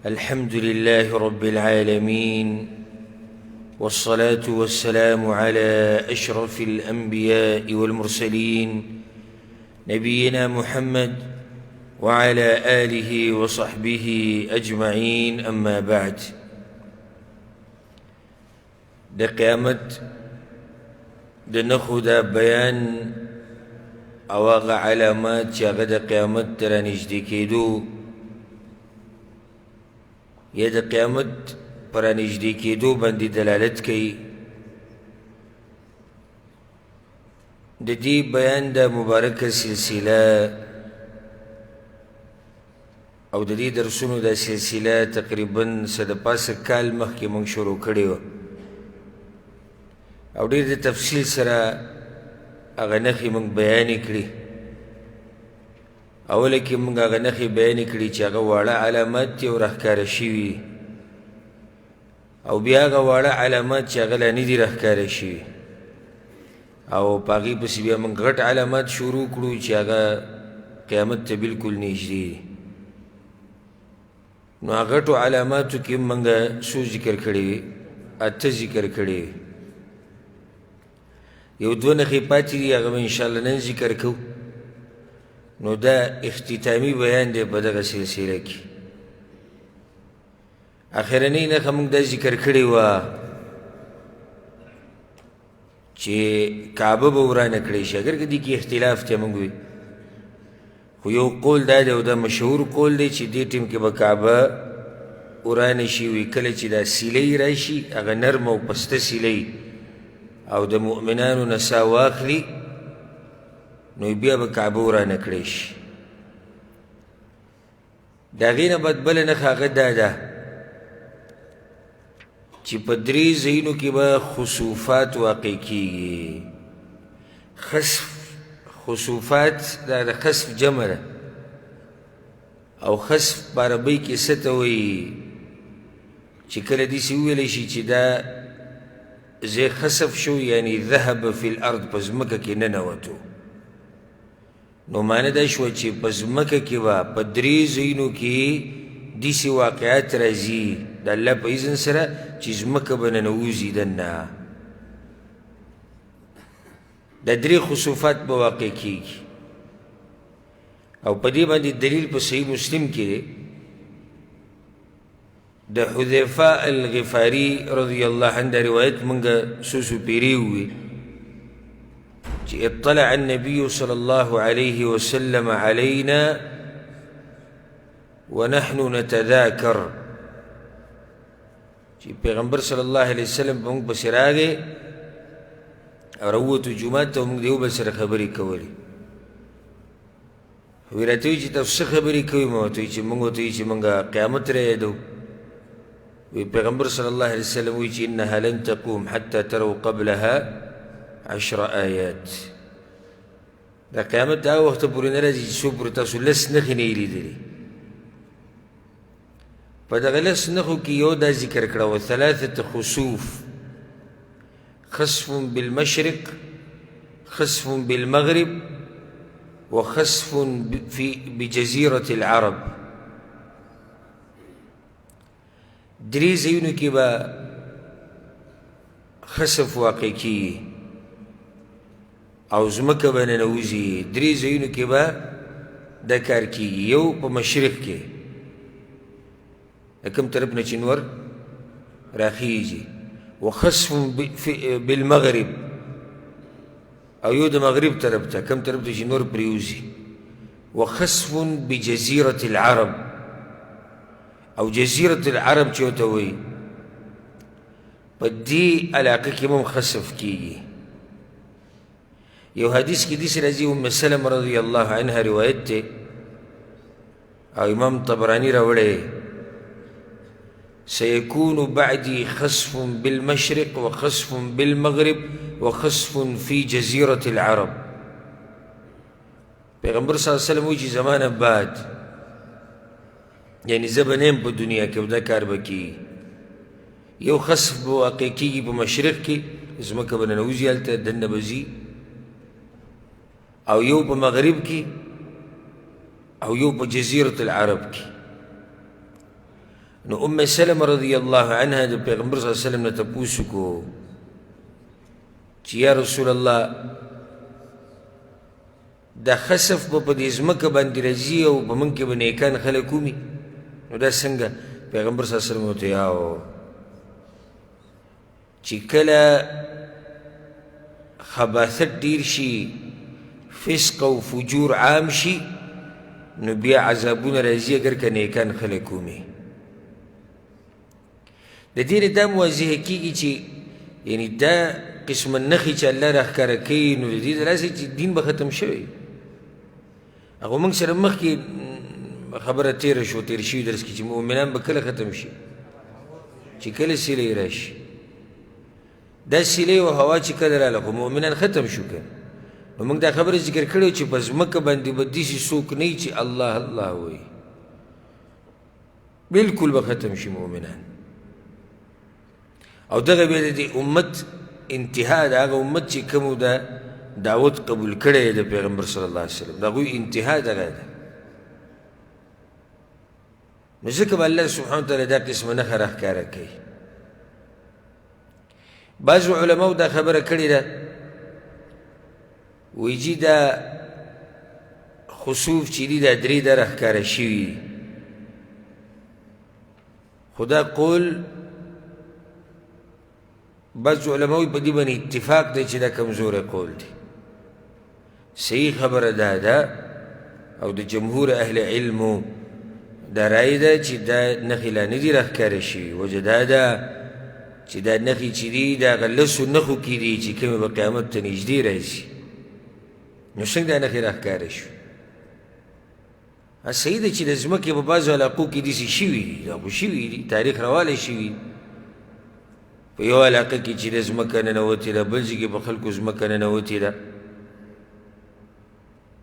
الحمد لله رب العالمين، والصلاة والسلام على أشرف الأنبياء والمرسلين، نبينا محمد وعلى آله وصحبه أجمعين، أما بعد. د قیامت د نښو دا بیان او هغه علامات چې هغه د قیامت ته رانږدې کېدو یا د قیامت پر رانږدې کېدو باندې دلالت کوي، د دې بیان د مبارکه سلسله او د دې درسونو دا سلسله تقریبا څه د پاسه کال مخکې موږ شروع کړې وه او ډېر د تفصیل سره هغه نښې موږ بیانې کړې. اوله کې موږ هغه نښې بیانې کړې چې هغه واړه علامات دي او راښکاره شوي، او بیا هغه واړه علامات چې هغه لا نه دي راښکاره شوي، او په هغې پسې بیا موږ غټ علامات شروع کړو چې هغه قیامت ته بالکل نږدې دي. نو هغه غټو علاماتو کې موږ څو ذکر کړي وي؟ اته ذکر کړي وي. یو دوه نښې پاتې دي، هغه به انشاءالله نن ذکر کوو. نو دا اختتامي بیان دی په دغه سلسله کې. اخرنۍ نښه موږ دا ذکر کړې وه چې کعبه به ورانه کړی شي، اګر که دې کې اختلاف دی موږ وي، خو یو قول دا دی او دا مشهور قول دی چې دې ټیم کې به کعبه ورانه شي. وي کله چې دا سیلۍ راشي، هغه نرمه او پسته سیلۍ، او د مؤمنانو نه ساه واخلي، نو بیا به کعبه ورانه کړی شي. د هغې نه بعد بله نښه هغه دا ده چې په درې ځایونو کې به خسوفات واقع کیږي. خسف، خسوفات دا د خسف جمع ده، او خسف په عربۍ کې څه ته وایي؟ چې کله داسې وویلی شي چې دا ځای خسف شو، یعنی ذهب فی الارض، په ځمکه کې ننوتو. نو معنی دا شوه چې په ځمکه کې به په درې ځایونو کې داسې واقعات راځي د الله په اذن سره چې ځمکه به ننوځي دننه. د درې خسوفات به واقع کیږي، او په دې باندې دلیل په صحیح مسلم کې دی د حذیفه الغفاری رضی الله عنه دا روایت مونږ څو څو پیرې ووي چې اطلع النبي صلی الله علیه وسلم علينا ونحن نتذاکر، چې پیغمبر صلی الله علیه وسلم په موږ پسې راغی او راووتو جومات ته، موږ د یو بل سره خبرې کولې. وی راته وی چې تاسو څه خبرې کوئ؟ ما ورته وی چې موږ ورته وی چې موږ قیامت را یادو. وی پیغمبر صلی الله علیه وسلم وی چې انها لن تقوم حتی تروا قبلها عشر آیات. دا قیامت د هغه وخته پورې نه راځي چې څو پورې تاسو لس نښې نه یې لیدلي. په دغه لس نښو کې یو دا ذکر کړه و ثلاثة خسوف، خسف بالمشرق، خسف بالمغرب، وخسف في بجزيرة العرب. درې ځایونو کې به خسف واقع کیږي او ځمکه به ننوځي. درې ځایونو کې به دا کار کیږي. یو په مشرق کې، د کوم طرف نه چې نور راخیږي، وخسف بالمغرب، او یو د مغرب طرف ته، کوم طرف ته چې نور پرېوځي، وخسف بجزیرة العرب. او جزیرة العرب چې ورته وایي، په دې علاقه کې هم خسف کیږي. یو حدیث کې داسې راځي، ام سلمه رضی الله عنها روایت دی او امام طبراني راوړی، سيكون بعدي خسف بالمشرق وخسف بالمغرب وخسف في جزيرة العرب. پیغمبر صلی الله علیه وسلم وایي چې زمانه بعد، یعنی زه به نه یم په دنیا کې او دا کار به کیږي. یو خسف به واقع کیږي په مشرق کې، ځمکه به ننوځي هلته دننه به ځي، او یو په مغرب کې، او یو په جزیرة العرب کې. نو ام سلمه رضی الله عنها د پیغمبر صلی الله علیه وسلم نه تپوس وکړو چې یا رسول الله، دا خسف به په دې ځمکه باندې راځي او په موږ کې به نیکان خلک ومي، نو دا څنګه؟ پیغمبر صلی الله علیه وسلم ورته یاو چې کله خباثت ډیر شي، فسق او فجور عام شي، نو بیا عذابونه راځي اګر که نیکان خلک ومي. د دې نه دا واضح کېږي چې یعنی دا قسم نښې چې الله راښکاره کوي، نو د دې د لاسه چې دین به ختم شوی. هغه موږ سره مخکې خبره تېره شوه، تېر شوي درس کې، چې مؤمنان به کله ختم شي؟ چې کله سیلۍ راشي. دا سیلۍ او هوا چې کله راله خو مؤمنان ختم شو که. نو موږ دا خبره ذکر کړې چې په ځمکه باندې به داسې څوک نه وي چې الله الله وایي، بالکل به ختم شي مؤمنان. او دغه بیا د دې امت انتها ده، هغه امت چې کومو ده دعوت قبول کړی د پیغمبر صلی الله علیه وسلم، د هغوی انتها دغه ده. نو ځکه به الله سبحانه وتعالی دا قسمه نښه راښکاره کوي. بعضو علماو دا خبره کړې ده، وایي جي دا خسوف چې دي دا درې دا راښکاره شوي دي، خو دا قول بعض علماو په دې باندې اتفاق دی چې دا کمزوری قول دی. صحیح خبره دا ده او د جمهور اهل علمو دا رای ده چې دا نښې لا نه دي راښکاره شوي. وجه دا ده چې دا نښې چې دي د هغه لسو نښو کې دي چې کومې به قیامت ته نږدې راځي. نو څنګه دا نښې راښکاره شوې؟ صحیح ده چې د ځمکې په بعضو علاقو کې داسې شوي دي، دا خو شوي دي، تاریخ روالی شوي. په یوه علاقه کې چې د ځمکه ننوتې ده، بل ځای کې په خلکو ځمکه ننوتې ده،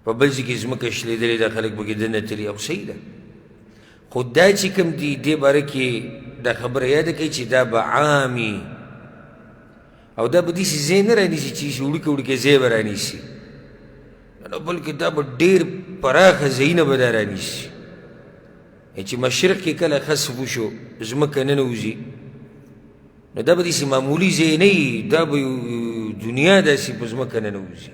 په بل ځای کې ځمکه شلېدلې ده، خلک پکې دننه تللي، خو صحیح ده. خو دا چې کوم دي دې باره کې دا خبره یاده کوي چې دا به عامي او دا به داسې ځای نه رانیسي چې داسې وړوکی وړوکی ځای به رانیسي، نه، بلکې دا به ډېر پراخه ځایونه به دا رانیسي. چې مشرق کې کله خسف وشو، ځمکه ننوځي، نو دا به داسې معمولي ځای نه وي، دا به دنیا داسې په ځمکه ننوځي.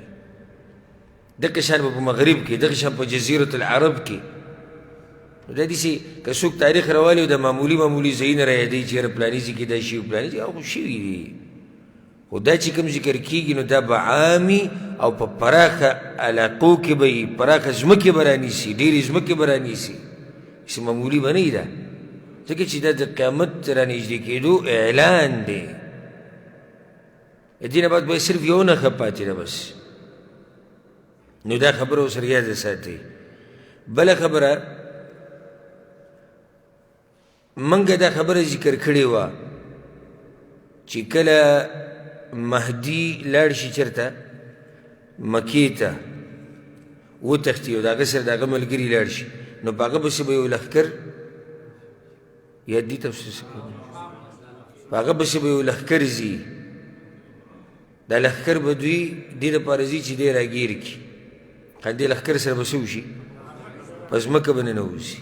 دغه شان به په مغرب کې، دغه شان په جزیرة العرب کې. نو دا داسې که څوک تاریخ راوالي د معمولي معمولي ځایونه رایادوي چې یاره پلاني ځای کې دا شوي پلاني ځای، هغه خو شوي دي. خو دا چې کوم ذکر کېږي نو دا به عامي او په پراخه علاقو کې به وي، پراخه ځمکې به رانیسي، ډېرې ځمکې به رانیسي، هسې معمولي به نه وي دا، ځکه چې دا د قیامت رانږدې کېدو اعلان دی. د دې نه بعد به صرف یو نښه پاتې ده بس. نو دا خبره ورسره یاده ساتئ. بله خبره، موږ دا خبره ذکر کړې وه چې کله مهدي لاړ شي چېرته مکې ته وتښتي او د هغه سره د هغه ملګري لاړ شي، نو په هغه پسې به یو لښکر یا دي تفسیر څه کوي، په هغه پسې به یو لښکر ځي. دا لښکر به دوی دې دپاره ځي چې دی راګیر کړي، دې لښکر سره به څه وشي؟ په ځمکه به ننوځي،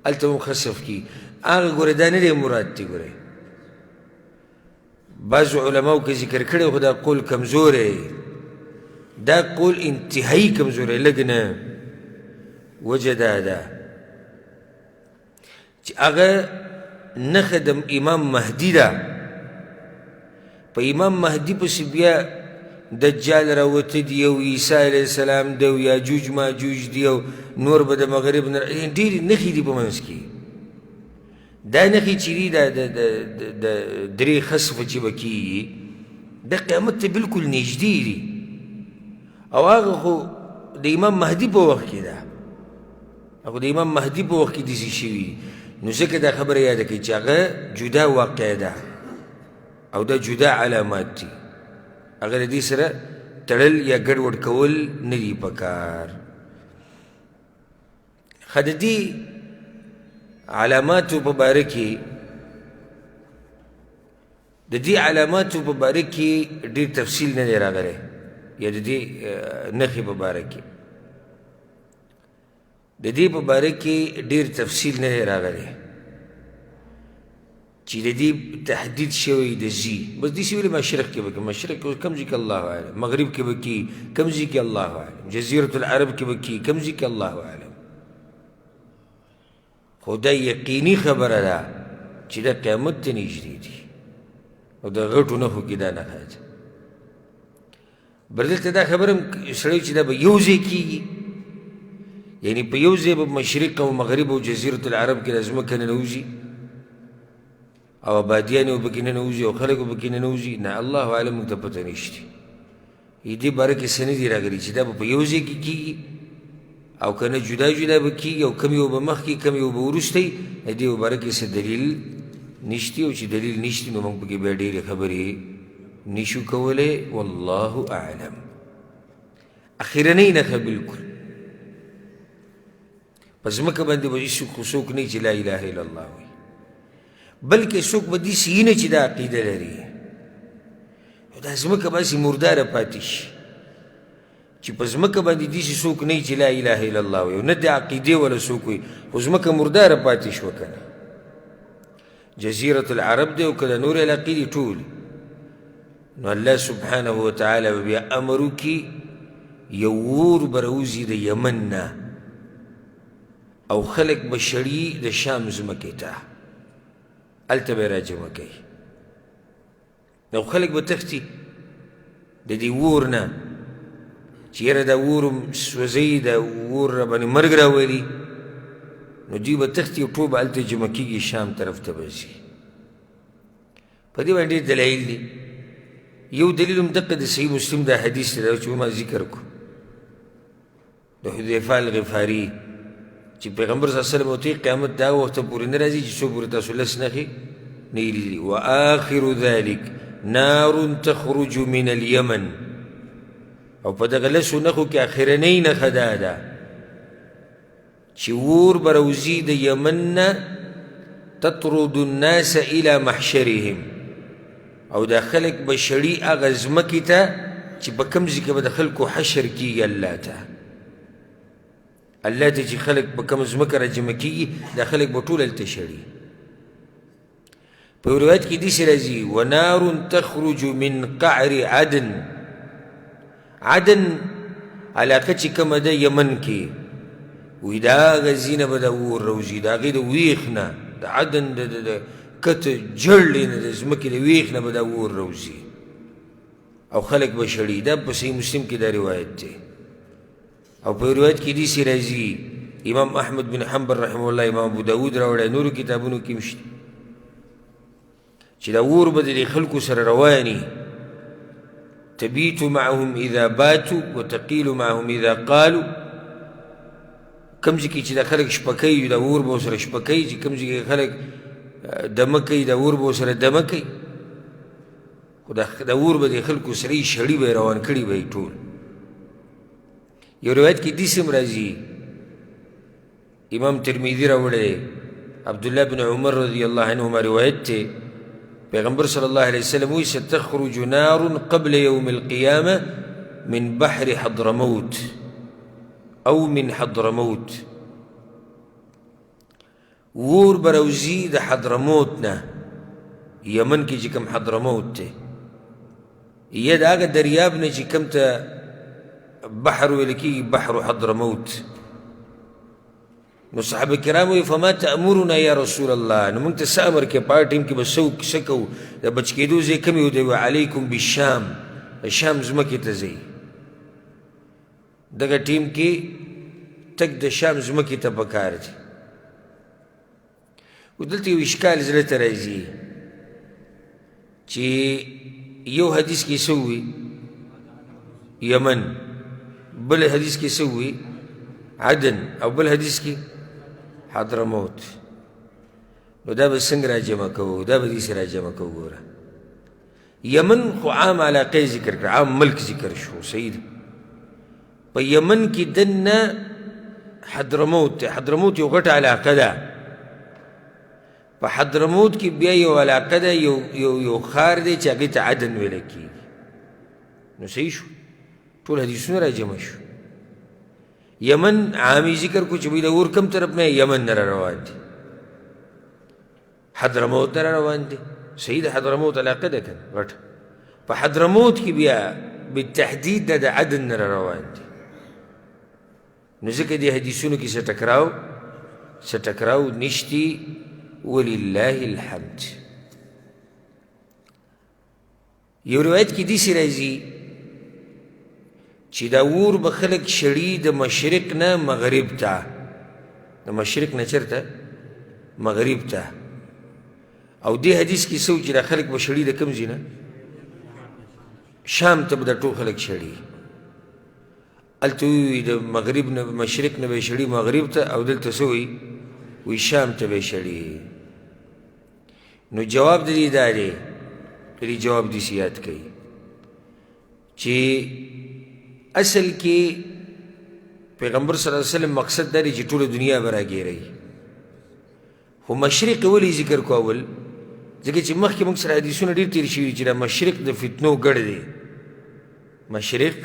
هلته هم خسف کړي. هغه ګوره دا نه دی مراد دی. ګوره بعضو علماو کې ذکر کړی، خو دا قول کمزوری، دا قول انتهایی کمزوری لږ نه. وجه دا ده چې هغه نښه د امام مهدي ده. په امام مهدي پسې بیا دجال راوتی دی او عیسی علیه السلام دی او یاجوج ماجوج دی او نور به د مغرب نه ډېرې نښې دي په منځ کې. دا نښې چې دي دا د درې خسف چې به کېږي د قیامت ته بالکل نږدې دي، او هغه خو د امام مهدي په وخت کې ده، هغه د امام مهدي په وخت کې داسې شوي. نو ځکه دا خبره یاده کړئ چې هغه جدا واقع ده او دا جدا علامات دي، هغه د دې سره تړل یا ګډوډ کول نه دي پکار. ښه، د دې علاماتو په باره کې د دې علاماتو په باره کې ډېر تفصیل نه دی راغلی، یا د دې نښې په باره کې د دې په باره کې ډېر تفصیل نه دی راغلی. چې د دې تحدید شوی د ځي، بس داسې ویلي مشرق کې به کوي، مشرق کې کوم ځای کې الله اعلم، مغرب کې به کوي کوم ځای کې الله اعلم، جزیرة العرب کې به کوي کوم ځای کې الله اعلم. خو دا یقیني خبره ده چې دا قیامت ته نږدې دي او د غټو نښو کې دا نښه ده. بل دلته دا خبره هم سړی چې دا به یو ځای کېږي، یعنی په یو ځای به مشرق او مغرب او جزیرة العرب کې د ځمکه ننوځي او آبادیانې به پکې ننوځي او خلک به پکې ننوځي، نه الله اعلم موږ ته پته نشته. دې باره کې څه نه دي راغلي چې دا به په یو ځای کې کېږي او که نه جدا جدا به کېږي او کوم یو به مخکې کوم یو به وروسته وي، د دې باره کې څه دلیل نشته، او چې دلیل نشته نو موږ پکې بیا ډېرې خبرې نشو کولی، والله اعلم. اخرنۍ نښه بالکل په ځمکه باندې به هېڅوک خو څوک نه چې لا اله الا الله وایي، بلکې څوک به داسې وي نه چې دا عقیده لري، نو دا ځمکه به هسې مرداره پاتې شي چې په ځمکه باندې داسې څوک نه چې لا اله الا الله وایي، نه د عقیدې ولا څوک وایي، خو ځمکه مرداره پاتې شوه که نه. جزیرة العرب دی او که د نورې علاقې دي ټول، نو الله سبحانه وتعالی به بیا امر وکړي یو اور به راوځي د یمن نه او خلک به شړي د شام ځمکې ته، هلته به یې راجمع کوي او خلک به تښتي د دې اور نه چې یاره دا اور سوځوي، دا اور راباندې مرګ راولي، نو دوی به تښتي او ټول به هلته جمع کېږي، شام طرف ته به ځي. په دې باندې ډېر دلایل دي. یو دلیل هم دقه د صحیح مسلم دا حدیث دی چې ما ذکر کړو د حذیفه الغفاري چې پیغمبر صلی الله علیه وسلم ورته قیامت د هغه وخته پورې نه راځي چې څو پورې تاسو لس نښې نه یې لیدلي. وآخر ذلک نار تخرج من الیمن، او په دغه لسو نښو کې اخرنۍ نښه دا ده چې اور به راوځي د یمن نه، تطرد الناس الی محشرهم، او دا خلک به شړي هغه ځمکې ته چې په کوم ځای کې به د خلکو حشر کېږي الله ته. الله ته چې خلک په کوم ځمکه راجمع کېږي دا خلک به ټول هلته شړي. په یو روایت کې داسې راځي ونار تخرج من قعر عدن، عدن علاقه چې کومه ده یمن کې، وایي د هغه ځای نه به دا اور راوځي، د هغې د ویښ نه، د عدن د کته جړلې نه، د ځمکې د ویښ نه به دا اور راوځي او خلک به شړي. دا په صحیح مسلم کې دا روایت دی. او په روایت کې داسې راځي امام احمد بن حنبل رحمه الله، امام ابو داود راوړی، نورو کتابونو کې هم شته چې دا اور به د دې خلکو سره رواني، تبیت معهم اذا باتو وتقیل معهم اذا قالو. کوم ځای کې چې دا خلک شپه کوي دا اور به ورسره شپه کوي، چې کوم ځای کې خلک دمه کوي دا اور به ورسره دمه کوي، خو دا اور به د خلکو سره یې شړي به یې روان کړي به یې ټول. یو روایت کې داسې هم راځي، امام ترمذي راوړی، عبدالله بن عمر رضی الله عنهما روایت دی، پیغمبر صلی الله علیه وسلم وایي ستخرج نار قبل یوم القیامة من بحر حضرموت او من حضرموت. ور به راوځي د حضرموت نه، یمن کې چې کوم حضرموت دی، یا د هغه دریاب نه چې کوم ته بحر ویل کېږي، بحر حضرموت. نو صحابه کرام وایي فما تأمرنا یا رسول الله، نو موږ ته څه امر کوې، په هغه ټایم کې به څه کوو، د بچ کېدو ځای کوم یو دی؟ وایي علیکم بالشام، د شام ځمکې ته ځئ. دغه ټیم کې تک د شام ځمکې ته پکار دی. او دلته یو اشکال زړه ته راځي چې یو حدیث کې څه ووي یمن، بل حدیث کې څه ووي عدن، او بل حدیث کې حضرموت. نو دا به څنګه راجمع کوو؟ دا به داسې راجمع کوو. ګوره یمن خو عام علاقه ذکر کړه، عام ملک ذکر شو، صحیح ده. په یمن کې دننه حضرموت دی، حضرموت یو غټه علاقه ده. په حضرموت کې بیا یو علاقه ده، یو یو یو ښار دی چې هغې ته عدن ویل کېږي. نو صحیح شو، ټول حدیثونه راجمع شو. یمن عامي ذکر کو چې بوی د اور کم طرف نه، یمن نه را روان دي. حضرموت نه را روان دي. صحیح د حضرموت علاقه ده که نه غټه، په حضرموت کې بیا بالتحدید دا د عدن نه را روان دي. نو ځکه دې حدیثونو کې څه ټکراو نشتی، ولله الحمد. یو روایت کې داسې راځي چې دا اور به خلک شړي د مشرق نه مغرب ته، د مشرق نه چېرته؟ مغرب ته. او دې حدیث کې څه چې دا خلک به شړي د کوم ځای نه؟ شام ته به دا ټول خلک شړي. هلته ووایي د مغرب نه، مشرق نه به یې شړي مغرب ته، او دلته څه وایي؟ وایي شام ته به یې شړي. نو جواب د دې دا دی، د دې جواب داسې یاد کوي چې اصل کې پیغمبر صلی الله علیه وسلم مقصد دا دی چې ټوله دنیا به راګیروي، خو مشرق ولې ذکر کو اول؟ ځکه چې مخکې موږ سره حدیثونه ډېر تېر شوي چې دا مشرق د فتنو ګړ دی، مشرق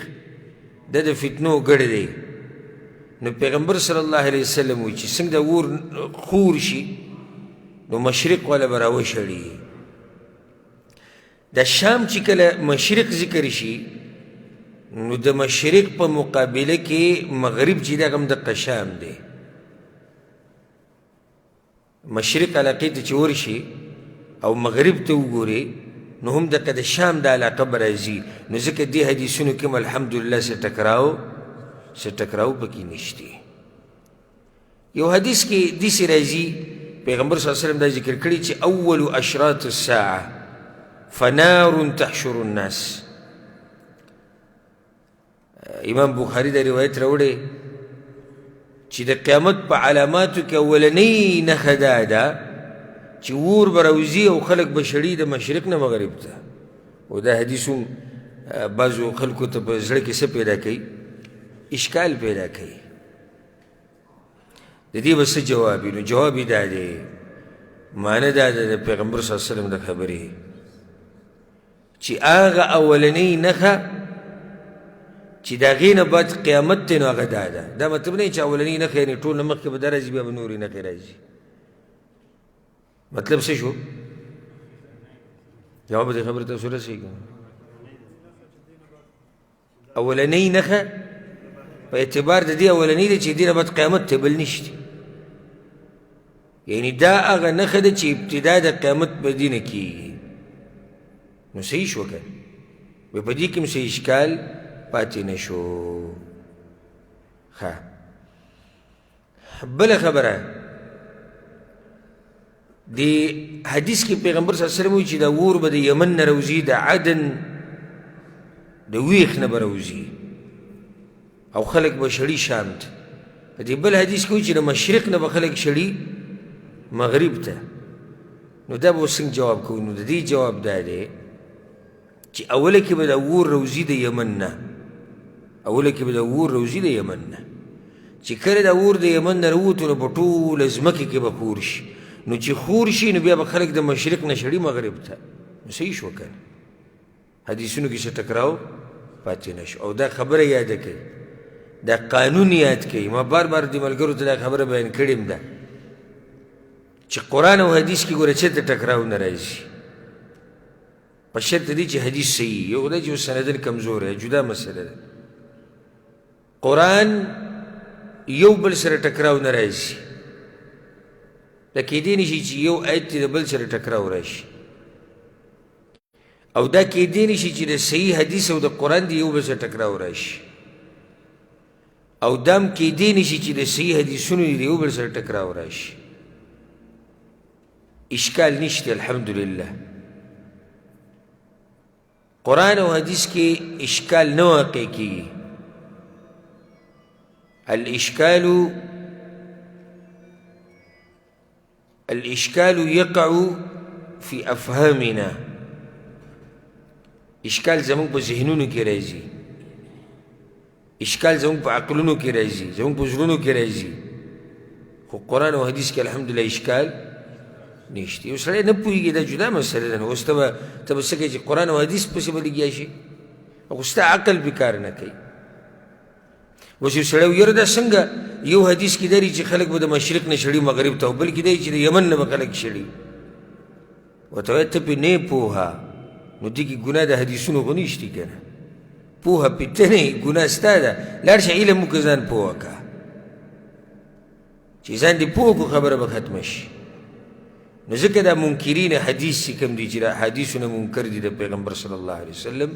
د فتنو ګړ دی. نو پیغمبر صلی الله علیه وسلم وایي چې څنګه د اور خور شي نو مشرق والا به راوشړي. د شام چې کله مشرق ذکر شي نو د مشرق په مقابله کې مغرب چې دغه هم دقه شام دی. مشرق علاقې ته چې ورشي او مغرب ته وګوري نو هم دقه د شام د علاقه به راځي. نو ځکه دې حدیثونو کې هم الحمدلله څه ټکراو پکې نشته. یو حدیث کې داسې راځي، پیغمبر صلی الله علیه وسلم دا ذکر کړی چې اول اشراط الساعه فنار تحشر الناس. امام بخاری دا روایت راوړی چې د قیامت په علاماتو کې اولنۍ نښه دا ده چې اور به راوځي او خلک به شړي د مشرق نه مغرب ته. او دا حدیث هم بعضو خلکو ته په زړه کې څه پیدا کوي؟ اشکال پیدا کوي. د دې به څه جواب وي؟ نو جواب یې دا دی، معنی دا ده د پیغمبر صلی الله علیه وسلم د خبرې چې هغه اولنۍ نښه چې د هغې نه بعد قیامت دی، نو هغه دا ده. دا مطلب نه چې اولنۍ نښه یعنې ټول نه مخکې به دا راځي، بیا به نورې نښې راځي. مطلب څه شو؟ جواب دې خبرې تاسو رسېږي. اولنۍ نښه په اعتبار د دې اولنۍ ده چې دې نه بعد قیامت ته بل نشته، یعنی دا هغه نښه ده چې ابتدا د قیامت په دې نه کېږي. نو صحیح شو که نه؟ په دې کې هم څه اشکال پاتې نه شو. ښه، بله خبره، دی حدیث کې پیغمبر صلی الله علیه وسلم وایي چې دا اور به د یمن نه راوځي، د عدن د ویښ نه به راوځي او خلک به شړي شام ته. په دې بل حدیث کې وایي چې د مشرق نه به خلک شړي مغرب ته. نو دا به څنګه جواب کوو؟ نو د دې جواب دا دی چې اوله کې به د اور راوځي د یمن نه، اوله کې به د اور راوځي د یمن نه، چې کله د اور د یمن نه راووتو نو په ټوله ځمکه کې به خور شي. نو چې خور شي نو بیا به خلک د مشرق نه شړي مغرب ته. نو صحیح شو که نه؟ حدیثونو کې څه ټکراو پاتې نه شو. او دا خبره یاده کړئ، دا قانون یاد کړئ. ما بار بار د ملګرو ته دا خبره بیان کړې ده چې قرآن او حدیث کې ګوره چېرته ټکراو نه راځي، په شرط دی چې حدیث صحیح. یو خدای چې سندن کمزوری، جدا مسله ده. قرآن یو بل سره ټکراو نه راځي. دا کېدی نه شي چې یو آیت د بل سره ټکراو راشي، او دا کېدی نه شي چې د صحیح حدیث او د قرآن دی یو بل سره ټکراو راشي، او دا هم کېدی نه شي چې د صحیح حدیثونو دی یو بل سره ټکراو راشي. اشکال نشته الحمدلله. قرآن او حدیث کې اشکال نه واقع کیږي. الاشکال يقع في افهامنا. اشکال زموږ په ذهنونو کې راځي، اشکال زموږ په عقلونو کې راځي، زموږ په زړونو کې راځي، خو قرآن او حدیث کې الحمدلله اشکال نشته. یو سړی نه پوهېږي، دا جدا مسله ده. نو اوس ته به څه کوې چې قرآن او حدیث پسې به لګیا شي؟ خو ستا عقل پې کار نه کوي. اوس یو سړی وایي یاره دا څنګه یو حدیث کې دی چې خلک به د مشرق نه شړي مغرب ته، او بل کې دی چې د یمن نه به خلک شړي؟ ورته وایه ته پرې نه یې پوهه، نو دې کې ګناه د حدیثونو خو نشتي که نه، پوهه پرې ته نه یې، ګناه ستا ده. لاړ شه علم وکړه، ځان پوهه کړه، چې ځان دې پوه کړو خبره به ختمه شي. نو ځکه دا منکرین حدیث چې کوم دي، چې د احادیثو نه منکر دي د پیغمبر صلی الله علیه وسلم،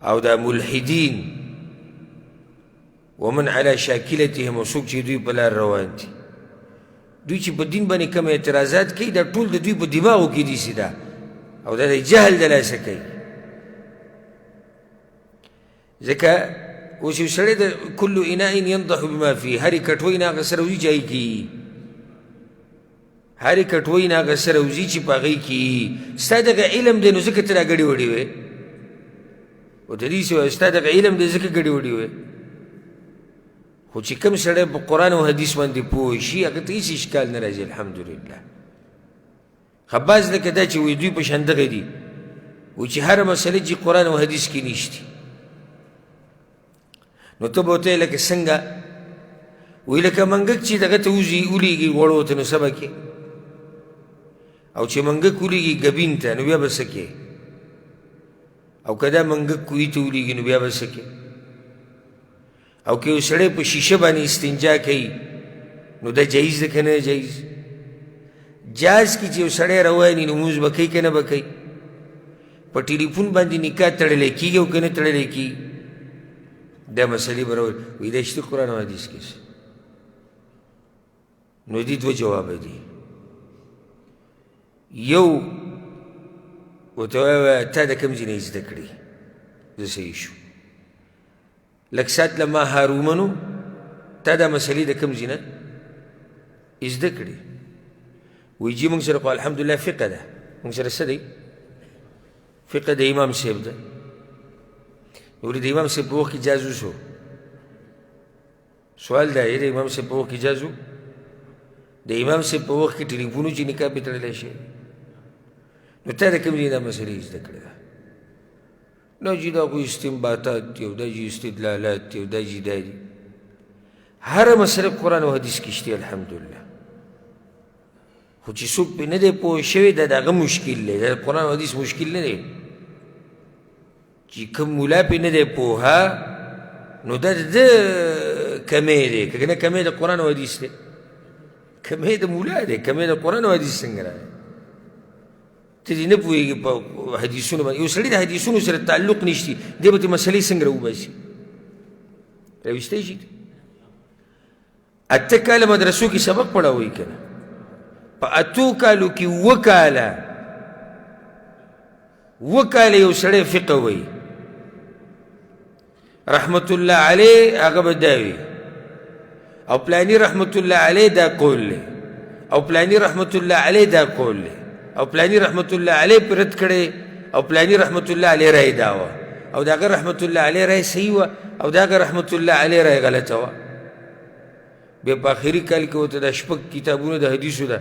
او دا ملحدین ومن علی شاکلتهم، او څوک چې دوی په لار روان دي، دوی چې په دین باندې کوم اعتراضات کوي، دا ټول د دوی په دماغو کې دي سیده، او دا د جهل د لاسه کوي. ځکه اوس یو سړی د کل اناء ینضح بما فيه، هرې کټوۍ نه هغه سره وځي چې هغې کې، هرې کټوۍ نه هغه سره وځي چې په هغې کې. ستا دغه علم دی نو ځکه ته دا ګډې وډې وې، ورته داسې وایه ستا دغه علم دی ځکه ګډې وډې وې. خو چې کوم سړی په قرآن او حدیث باندې پوه شي، هغه ته هېڅ اشکال نه راځي الحمدلله. خباز لکه دا چې وایي دوی په شان دغه دي، وایي چې هره مسله چې قرآن او حدیث کې نشتي، نو ته به ورته لکه څنګه وایي لکه منګک چې دغه ته وځي ولیږي غوړو ته، نو څه به کې؟ او چې منګک ولیږي ګبین ته، نو بیا به څه کې؟ او که دا منګک کوهي ته ولیږي، نو بیا به څه کې؟ او که یو سړی په شیشه باندې استنجا کوي، نو دا جایز ده که نه جایز؟ جاز کې چې یو سړی روان وي، نو لمونځ به کوي که نه به کوي؟ په ټلیفون باندې نکاح تړلی کېږي او که نه تړلی کېږي؟ دا مسلې به راوړي. وایي دا شته قرآن او حدیث کې. نو دې دوه جوابه دي. یو ورته وایه تا د کوم ځای نه زده کړې؟ زه صحیح شو لږ ساعت له ما هارومنو تا دا مسلې د کوم ځای نه زده کړې؟ وایي جي موږ سره خو الحمدلله فقه ده، موږ سره څه دی؟ فقه د امام صاحب ده. ولې د امام صاحب په وخت کې جاز وشو؟ سوال دا دی، د امام صاحب په وخت کې جاز و؟ د امام صاحب په وخت کې ټلیفون و چې نکاح پرې تړلی شي؟ نو تا د کوم ځای دا مسلې زده کړې ده؟ نه جي دا خو استنباطات دي، او دا جي استدلالات دي، او دا جي دا دي. هره مسله قرآن او حدیث کې شته الحمدلله. خو چې څوک پرې نه دی پوه شوی، دا د هغه مشکل دی، دا د قرآن او حدیث مشکل نه دی. چې کوم ملا پرې نه دی پوهه، نو دا د ده کمی دی، که نه کمی د قرآن او حدیث دی، کمی د ملا دی، کمی د قرآن او حدیث څنګه راغی؟ ته دې نه پوهېږي په حدیثونو باندې. یو سړي د حدیثونو سره تعلق نشتي، دی به ترې مسلې څنګه راوباسي؟ راویستی شي؟ 8 کاله مدرسو کې سبق پړاوي که نه، په 8 کالو کې 7 کاله، 7 کاله یو سړی فقه وایي رحمت الله علیه، هغه به دا وي، او پلانی رحمت الله علیه دا قول دی، او پلانی رحمت الله علیه دا قول دی، او پلانی رحمت الله علیه پر رد کړی، او پلانی رحمت الله علیه رای دا وه، او د هغه رحمت الله علیه رای صحیح وه، او د هغه رحمت الله علیه رای غلطه وه. بیا په آخري کال کې ورته دا 6 کتابونه د حدیثو ده،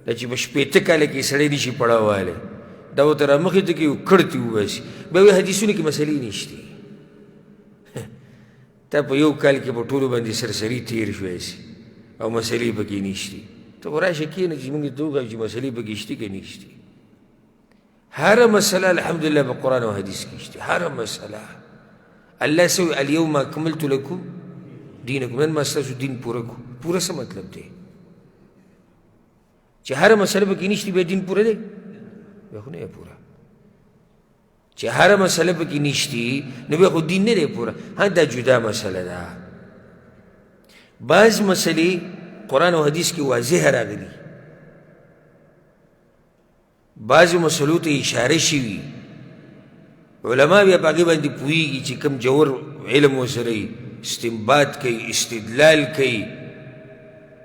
دا چې په 60 کاله کې سړی نشي پړاوالی، دا ورته رامخې ته کوي او کړ ترې وباسي. بیا وایي حدیثونو کې مسلې نشتي. تا په یو کال کې په ټولو باندې سرسري تېر شوی سي او مسلې پکې نشتي. ته خو راشه کښېنه چې موږ ته وښیو چې مسلې پکې شتي که نشتي. هره مسله الحمدلله په قرآن او حدیث کې شته، هره مسله. الله څه وایي؟ الیوم اکملت لکم دینکم، نن ما ستاسو دین پوره کړو. پوره څه مطلب دی؟ چې هره مسله پکې نشته بیا دین پوره دی؟ بیا خو نه دی پوره. چې هره مسله پکې نشته نو بیا خو دین نه دی پوره. ها دا جدا مسله ده. بعض مسلې قرآن او حدیث کې واضح راغلي، بعضې مسلو ته اشاره شوي، علما بیا په هغې باندې پوهېږي چې کوم جوور علم ورسره وي، استنباط کوي، استدلال کوي،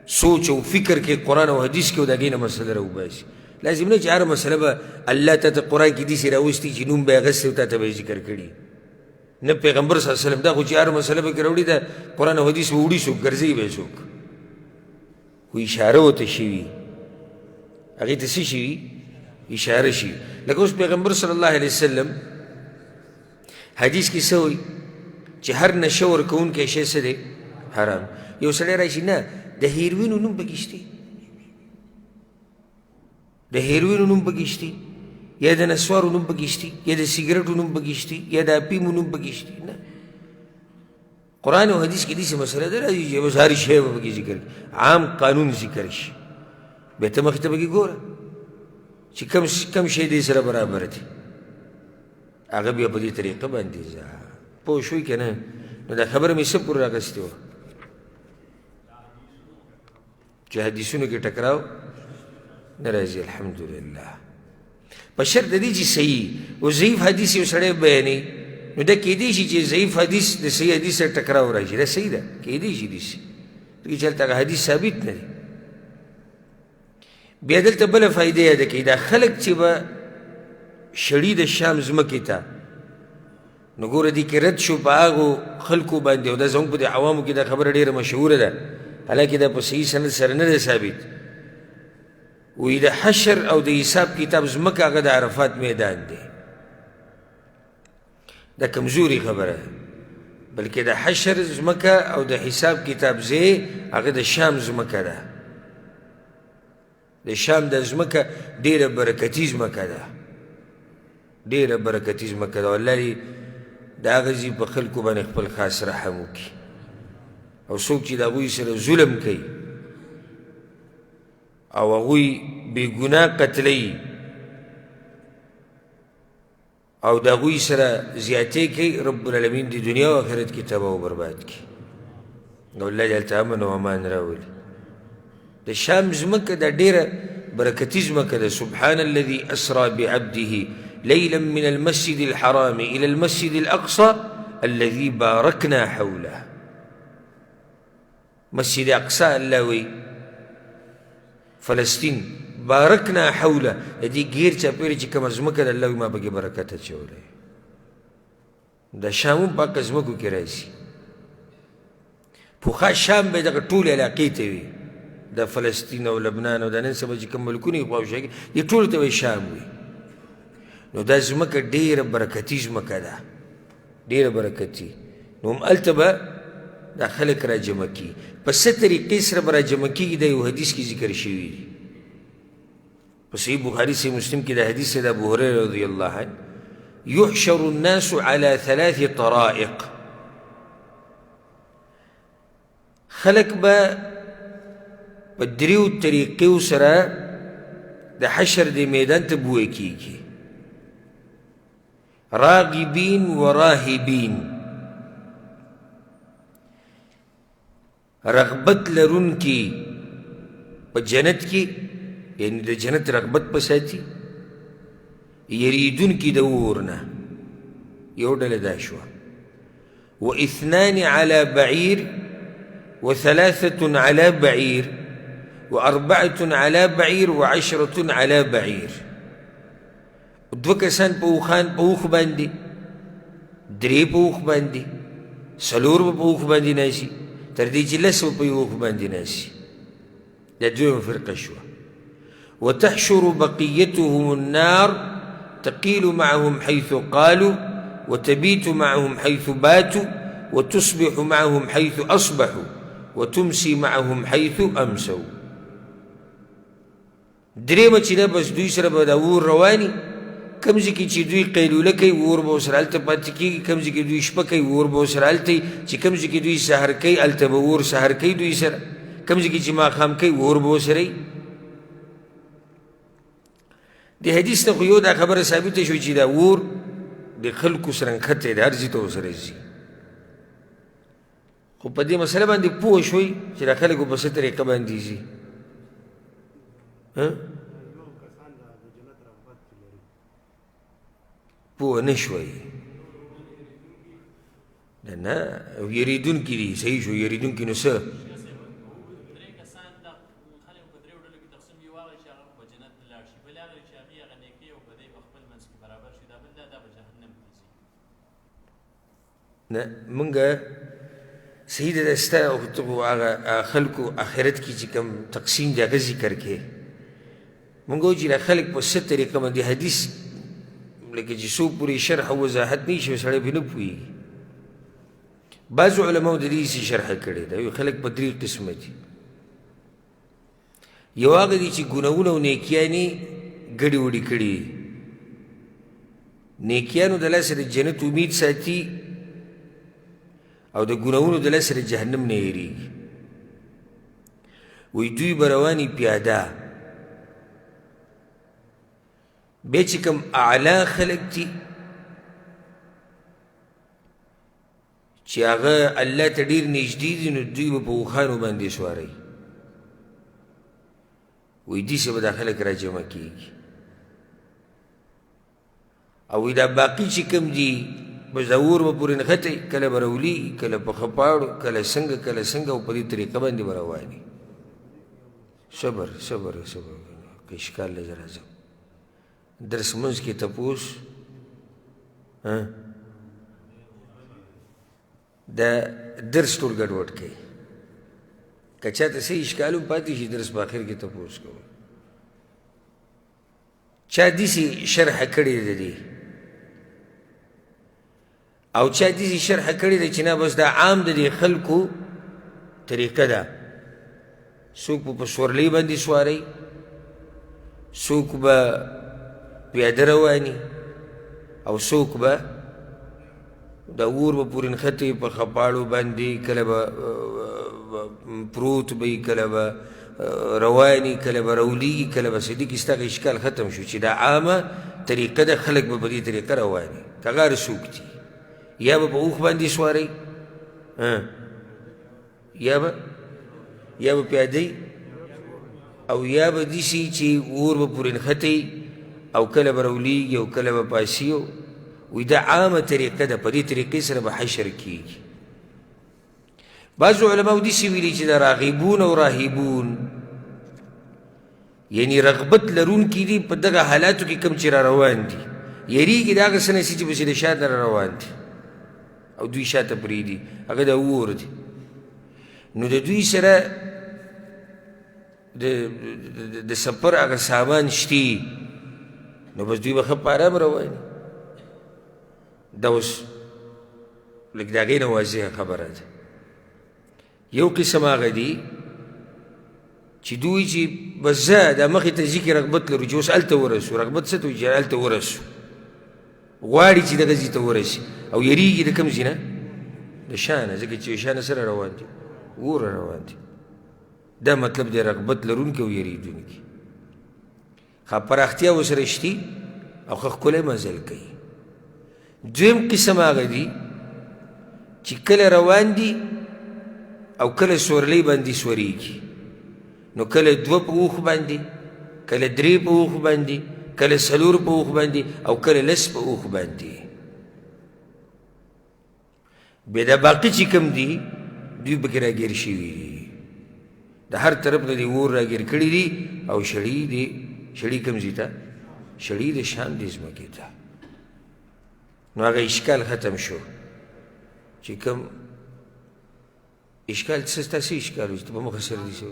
سوچ او فکر کوي قرآن او حدیث کې، او د هغې نه مسله راوباسي. لازم نه چې هره مسله به الله تا ته قرآن کې داسې راوستي چې نوم به یې اخیستی او تا ته به یې ذکر کړي. نه پیغمبر صلی الله علیه وسلم دا خو چې هره مسله به کې راوړي ده، قرآن او حدیث به وړي څوک، ګرځوي به یې څوک، خو اشاره ورته شوي، هغې ته څه شوي؟ اشاره شوي. لکه اوس پیغمبر صلی الله علیه وسلم حدیث کې څه وایي؟ چې هر نشه ورکوونکی شی څه دی؟ حرام. یو سړی راشي، نه د هیروینو نوم پکې شته. د هیروینو نوم پکې شتي، یا د نسوارو نوم پکې شتي، یا د سیګریټو نوم پکې شتي، یا د اپیمو نوم پکې شتي. نه، قرآن او حدیث کې داسې مسله ده راځي چې بس هر شی به پکې ذکر، عام قانون ذکر شي. بیا ته مخې ته پکې ګوره چې کم شی دې سره برابر دی، هغه بیا په دې طریقه باندې ځه. پوه شوې که نه؟ نو دا خبره مې څه پورې راخیستې وه چې حدیثونو کې ټکراو نه راځي. الحمدلله. په شرط د دې چې صحیح او ضعیف حدیث یو سړی بیانوي، نو دا کېدای شي چې ضعیف حدیث د صحیح حدیث سره ټکراو راشي. دا صحیح ده، کېدای شي داسې، ځکه چې هلته هغه حدیث ثابت نه دی. بیا دلته بله فایده یاده کوي، دا خلک چې به شړي د شام ځمکې ته، نو ګوره دې کې رد شو په هغو خلکو باندې، او دا زموږ په دې عوامو کې دا خبره ډېره مشهوره ده، حالانکه دا په صحیح سند سره نه ده ثابت. وایي د حشر او د حساب کتاب ځمکه هغه د عرفات میدان دی. دا کمزوري خبره ده، بلکې د حشر ځمکه او د حساب کتاب ځای هغه د شام ځمکه ده. د شام د ځمکه ډېره برکتي ځمکه ده، ډېره برکتي ځمکه ده. الله دې د هغه ځای په خلکو باندې خپل خاص رحم وکړي، او څوک چې د هغوی سره ظلم کوي او هغوی بېګناه قتلوي او د هغوی سره زیاتې کوي، رب العالمین د دنیا او آخرت کې تباه او برباد کړي. نو الله دې هلته امن او امان راولي. د شام ځمکه دا ډېره برکتي ځمکه ده. سبحان الذي اسرى بعبده ليلا من المسجد الحرام الى المسجد الاقصى الذي باركنا حوله. مسجد اقصی الله وی فلسطین، بارکنا حوله، د دې ګیر چاپېره چې کومه ځمکه ده الله وی ما پکې برکت اچولی. د شام هم په هغه ځمکو کې راځي. پخوا شام به دغه ټولې علاقې ته وي، د فلسطین او لبنان او د نن سبا چې کوم ملکونه یې خواوشا کې دې ټولو ته به شام وي. نو دا ځمکه ډېره برکتي ځمکه ده، ډېره برکتي. نو هم هلته به دا خلک راجمع کړي. په څه طریقې سره به راجمع کېږي دا یو حدیث کې ذکر شوي دي. په صحیح بخاري صحیح مسلم کې دا حدیث دی د ابو هریره رضی الله عنه، يحشر الناس على ثلاث طرائق. خلک به په دریو طریقو سره د حشر د میدان ته بوی کیږي، راغبین و راهبین، رغبت لرونکي په جنت کې، یعنی د جنت رغبت په ساتي، یریدونکي د اور نه، یو ډله دا شوه. واثنان على بعير وثلاثة على بعير وأربعة على بعير وعشرة على بعير. دوه کسان په اوښان په اوښ باندې، درې په اوښ باندې، څلور به په اوښ باندې ناسي، تر دې چې لس به په یو اوښ باندې ناسي. دا دویمه فرقه شوه. وتحشر بقيتهم النار تقيل معهم حيث قالوا وتبيت معهم حيث باتوا وتصبح معهم حيث أصبحوا وتمسي معهم حيث أمسوا. درېیمه چې ده بس دوی سره به دا اور رواني، کوم ځای کې چې دوی قیلوله کوي اور به ورسره هلته پاتې کېږي، کوم ځای کې دوی شپه کوي اور به ورسره هلته وي، چې کوم ځای کې دوی سهار کوي هلته به اور سهار کوي دوی سره، کوم ځای کې چې ماښام کوي اور به ورسره وي. د حدیث نه خو یو دا خبره ثابته شوه چې دا اور د خلکو سره نښتی دی، هر ځای ته ورسره ځي. خو په دې مسله باندې پوه شوئ چې دا خلکو په څه طریقه باندې ځي. پوه نه شوئ؟ نه نه، یریدونکي دي. صحیح شو، یریدونکي نو څه؟ نه، مونږ صحیح ده، ستا ته خو هغه خلکو آخرت کې چې کوم تقسیم دی هغه ذکر کړې. مونږ وایو چې دا خلک په څه طریقه باندې حدیث لکه چې څو پورې شرح او وضاحت نه شي سړی پرې نه پوهېږي. بعضو علماو د دې څه شرح کړې ده، وایي خلک په درې قسمه دي. یو هغه دي چې ګناهونه او نیکیانې ګډې وډې کړي، نیکیانو د لاسه د جنت امید ساتي او د ګناهونو د لاسه د جهنم نه یریږي. وایي دوی به رواني پیاده. بیا چې کوم اعلی خلک دي چې هغه الله ته ډېر نږدې دي، نو دوی به په اوښانو باندې سواروي. وایي داسې به دا خلک راجمع کېږي. او وایي دا باقي چې کوم دي بس دا اور به پورې نښتی، کله به راولېږي، کله په خپاړو، کله څنګه کله څنګه، او په دې طریقه باندې به روان وي. صبر صبر صبر، که اشکال له زه راځم. درس منځ کې تپوس د درس ټول ګډوډ کوي. که چاته څه اشکال هم پاتې شي درس په اخر کې تپوس کوي. چا داسې شرح کړې ده دې، او چا داسې شرح کړې ده چې نه بس دا عام د دې خلکو طریقه ده. څوک به په سورلۍ باندې سواري، څوک به پیاده رواني، او څوک به د اور به پورې نښتې په خپاړو باندې، کله به پروت به وي، کله به رواني، کله به راولېږي، کله به څه. دې کې ستا هغه اشکال ختم شو چې دا عامه طریقه ده، خلک به په دې طریقه رواني. که هغه هر څوک دي، یا به په اوښ باندې سواري، یا به پیاده، او یا به داسې چې اور به پورې نښتی او کله به راولېږي او کله به پاسي. وایي دا عامه طریقه ده، په دې طریقې سره به حشر کېږي. بعضو علماو داسې ویلي چې دا راغبون او راهبون یعنی رغبت لرونکي دي په دغه حالاتو کې کوم چې را روان دي، یریږي د هغه څه نه چې پسې د شاته را روان دي او دوی شاته پرېږدي، هغه د اور دي. نو د دوی سره د سفر هغه سامان شتي، نو بس دوی به ښه په ارام روان دي. دا اوس لږ د هغې نه واضحه خبره ده. یو قسم هغه دي چې دوی چې بس زه دا مخې ته ځي کې رغبت لرو چې اوس هلته ورسو. رغبت څه ته وایي؟ چې هلته ورسو، غواړي چې دغه ځای ته ورسي او یریږي د کوم ځای نه؟ د شا نه، ځکه چې شا نه سره روان دي، اور روان دي. دا مطلب دی رغبت لرونکي او یریدونکي. ښه پراختیا ورسره شتي او ښه ښکلی منزل کوي. دویم قسم هغه دي چې کله روان دي او کله سورلۍ باندې سورېږي، نو کله دوه په اوښ باندې، کله درې په اوښ باندې، کله څلور په اوښ باندې، او کله لس په اوښ باندې. بیا دا باقي چې کوم دي دوی پکې راګیر شوي دي، د هر طرف نه دې اور راګیر کړي دي او شړي دي. شړي کوم ځای ته؟ شړي د شام دې ځمکې ته. نو هغه اشکال ختم شو چې کوم اشکال څه ستا څه اشکال و چې ته په مخه سر دي څه؟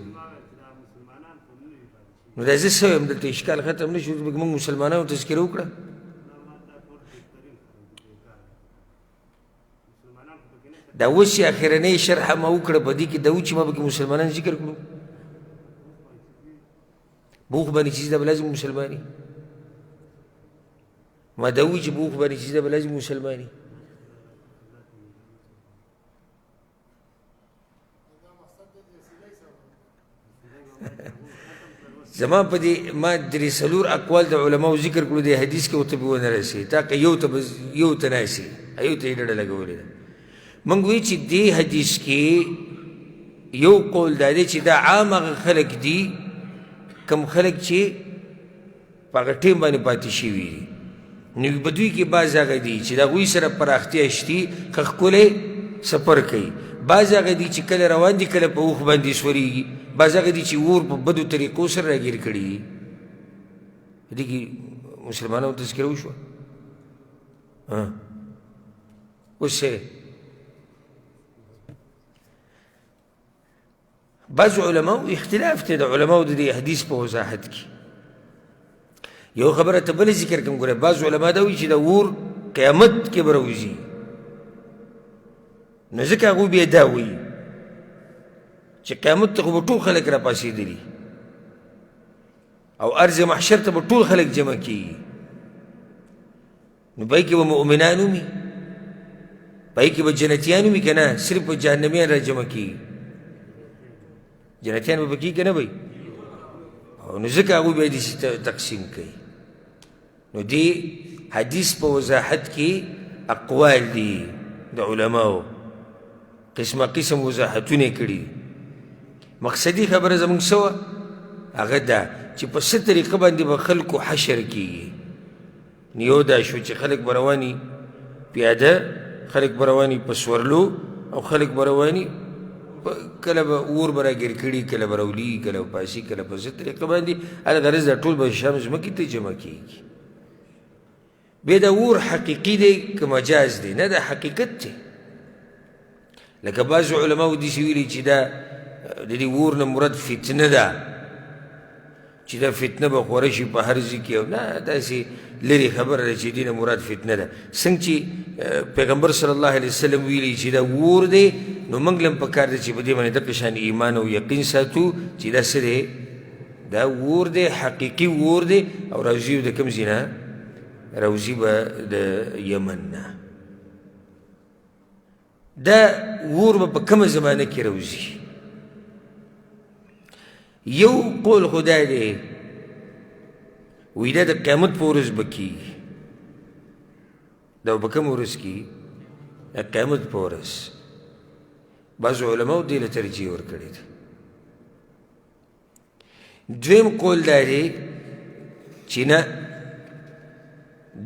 نو دا زه څه وایم، دلته اشکال ختم نه شو، موږ مسلمانانو تذکره وکړه. دا اوس چې اخرنۍ شرحه ما وکړه په دې کې دا و چې ما پکې مسلمانان ذکر کړو. په اوښ باندې چې دا به لازم مسلماني، ما دا وویل چې په اوښ باندې چې دا به لازم مسلماني. زما په دې ما درې څلور اقوال د علماو ذکر کړو، دې حدیث کې ورته پرې ونه رسېد، تا که یو ته بس یو ته ناست یې، یو ته یې ډډه لګولې ده. موږ وایو چې دې حدیث کې یو قول دا دی چې دا عام هغه خلک دي کوم خلک چې په هغه ټیم باندې پاتې شوي دي. نو په دوی کې بعض هغه دي چې د هغوی سره پراختیا شتي، ښه ښکلی سفر کوي. بعض هغه دي چې کله روان دي کله په اوښ باندې سورېږي. بعض هغه دي چې اور په بدو طریقو سره راګیر کړي دي. په دې کې مسلمانانو تذکره وشوه. اوس څه بعض علماو اختلاف دی د علماو د دې حدیث په وضاحت کې. یو خبره ته بله ذکر کوم، ګوره بعض علما دا وایي چې د اور قیامت کې به راوځي، نو ځکه هغوی بیا دا وایي چې قیامت ته خو به ټول خلک راپاڅېدلي. او ارض محشر ته به ټول خلک جمع کیږي. نو په کې به مؤمنان وي، په کې به جنتیان وي که نه؟ صرف به جهنمیان را جمع کیږي. جنتیان به پکې که نه وي؟ نو ځکه هغوی بیا داسې تقسیم کوي. نو دې حدیث په وضاحت کې اقوال دي د علماو، قسمه قسم وضاحتونه کړي. مقصدي خبره زموږ څه وه؟ هغه دا چې په څه طریقه باندې به خلکو حشر کیږي. نو یو دا شو چې خلک به رواني پیاده، خلک به رواني په سورلو، او خلک به رواني کله به اور به راګیر کړي، کله به راولي، کله به پاسي، کله په څه طریقه باندې. الغرض دا ټول به شام ځمکې ته جمع کیږي. بیا دا اور حقیقي دی که مجاز دی؟ نه، دا حقیقت دی. لکه بعضو علماو داسې ویلي چې دا د دې اور نه مراد فتنه ده، چې دا فتنه به خوره شي په هر ځای کې. او نه، داسې لرې خبره ده چې دې نه مراد فتنه ده. څنګه چې پیغمبر صلی الله علیه وسلم ویلي چې دا اور دی، نو موږ له هم پکار دی چې په دې باندې دغه شان ایمان او یقین ساتو چې دا څه دی؟ دا اور دی، حقیقي اور دی. او راوځي د کوم ځای نه؟ راوځي به د یمن نه. دا اور به په کومه زمانه کې راوځي؟ یو قول خو دا دی وایي دا د قیامت په ورځ به کېږي. دا به کومه ورځ کېږي؟ د قیامت په ورځ. بعضو علماو دې له ترجیح ورکړې ده. دویم قول دا دی چې نه،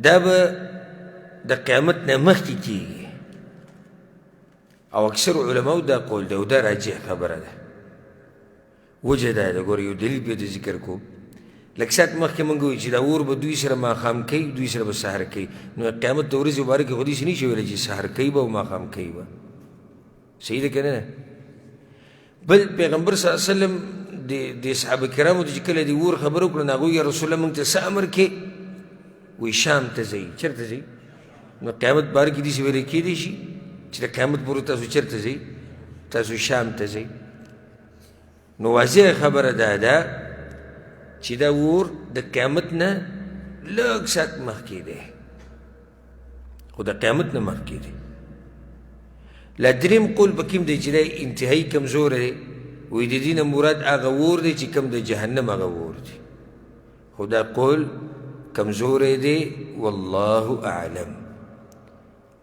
دا به د قیامت نه مخکې کېږي. او اکثر علماو دا قول دی او دا راجح خبره ده. وجه دا ده، ګوره یو دلیل پرې ذکر کوم. لږ ساعت مخکې موږ وویل چې دا اور به دوی سره ماښام کوي، دوی سره به سهار کوي. نو قیامت د ورځې مبارکې خو داسې نه شي ویلی چې سهار کوي به او ماښام کوي به. صحیح ده که نه؟ بل پیغمبر صلی الله علیه وسلم د صحابه کرامو ته چې کله د اور خبره وکړه، نو هغوی یا رسول الله موږ ته څه امر کې؟ وایي شام ته ځئ. چېرته ځئ؟ نو قیامت باره کې داسې ویلی کېدی شي چې د قیامت پورې تاسو چېرته ځئ؟ تاسو شام ته ځئ. نو واضح خبره دا ده چې دا اور د قیامت نه لږ ساعت مخکې دی، خو د قیامت نه مخکې دی. لا دریم قول پکې هم دی چې دا انتهایي کمزوری دی. وایي د دې نه مراد هغه اور دی چې کوم د جهنم هغه اور دی، خو دا قول کمزوری دی، والله اعلم.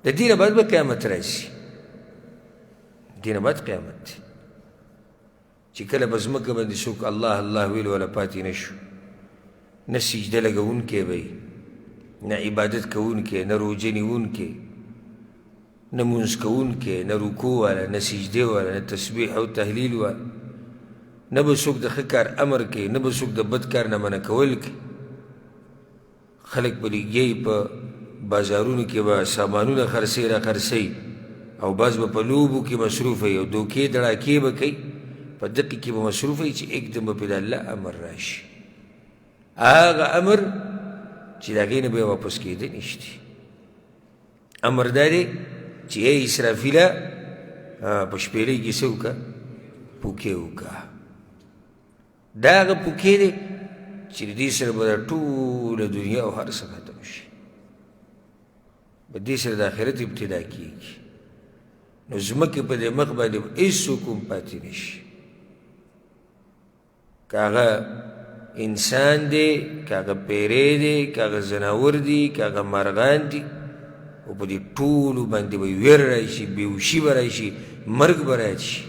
د دې نه بعد به قیامت راشي، دې نه بعد قیامت دی چې کله په ځمکه باندې څوک الله الله ویلو والا پاتې نه شو، نه سجده لګوونکی به وي، نه عبادت کوونکی، نه روژه نیوونکی، نه مونځ کوونکی، نه رکوع والا، نه سجدې والا، نه تسبیح او تهلیل والا، نه به څوک د ښه کار امر کوي، نه به څوک د بد کار نه منع کول کوي. خلک به لګیایي په بازارونو کې به سامانونه خرڅوي را خرڅوي، او بعض به په لوبو کې مصروف وي او دوکې دړاکې به کوي. په دقې کې به مصروف وي چې اکدم به پرې د الله امر راشي، هغه امر چې د هغې نه بیا واپس کېده نشتي. امر دا دی چې ای اسرافیله په شپېلۍ کې څه وکړه؟ پوکې وکړه. دا هغه پوکې دی چې د دې سره به دا ټوله دنیا او هر څه ختم شي. په دې سره د آخرت ابتدا کېږي. نو ځمکې په دې مخ باندې به هېڅوک هم پاتې نه شي، که هغه انسان دی، که هغه پیری دی، که هغه ځناور دی، که هغه مرغان دي، او په دې ټولو باندې به ویر راشي، بېهوښي به راشي، مرګ به راشي.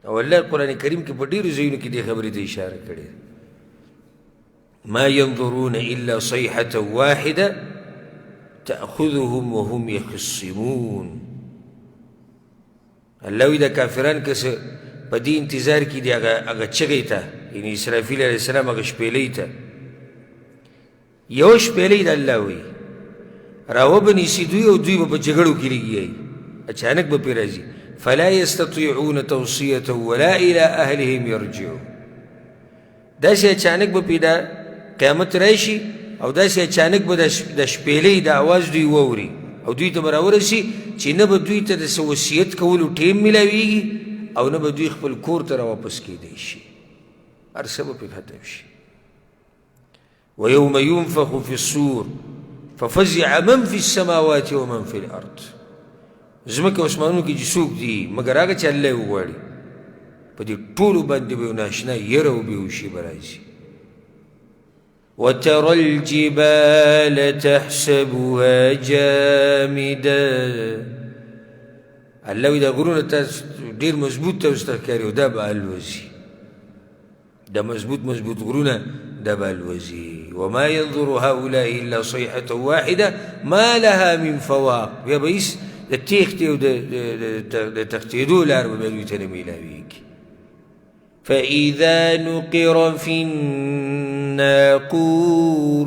او الله قرآن کریم کې په ډېرو ځایونو کې دې خبرې ته اشاره کړې ده. ما ينظرون إلا صيحة واحدة تأخذهم وهم يخصمون. الله وایي دا کافران که څه په دې انتظار کې دي هغه چغې ته، یعنې اسرافیل علیه السلام هغه شپېلۍ ته، یوه شپېلۍ د الله وایي راوبه نیسي دوی، او دوی به په جګړو کې لګیایي، اچانک به پرې راځي. فلا يستطيعون توصية ولا إلى أهلهم يرجعون. داسې اچانک به پرې دا قیامت راشي، او داسې اچانک به د شپېلۍ د اواز دوی واوري، او دوی ته به راورسي چې نه به دوی ته د څه وصیت کولو ټیم میلاویږي، او نه به دوی خپل کور ته راواپس کېدی شي. هر څه به پرې ختم شي. ويوم ينفخ في الصور ففزع من في السماوات ومن في الارض. ځمکه او اسمانونو کې چې څوک دي مګر هغه چې الله یې وغواړي، په دې ټولو باندې به یو ناشنا یره او بېهوښي به راځي. وترى الجبال تحسبها جامدة. الله وایي دا غرونه تاسو ډېر مضبوط تاسو ته ښکاري او دا به الوځي، دا مضبوط مضبوط غرونه دا به الوځي. وما ينظر هؤلاء إلا صيحة واحدة ما لها من فواق. بیا به هېڅ د تېښتې او د تښتېدو لار به بیا دوی ته نه میلاویږي. فإذا نقر في الناقور.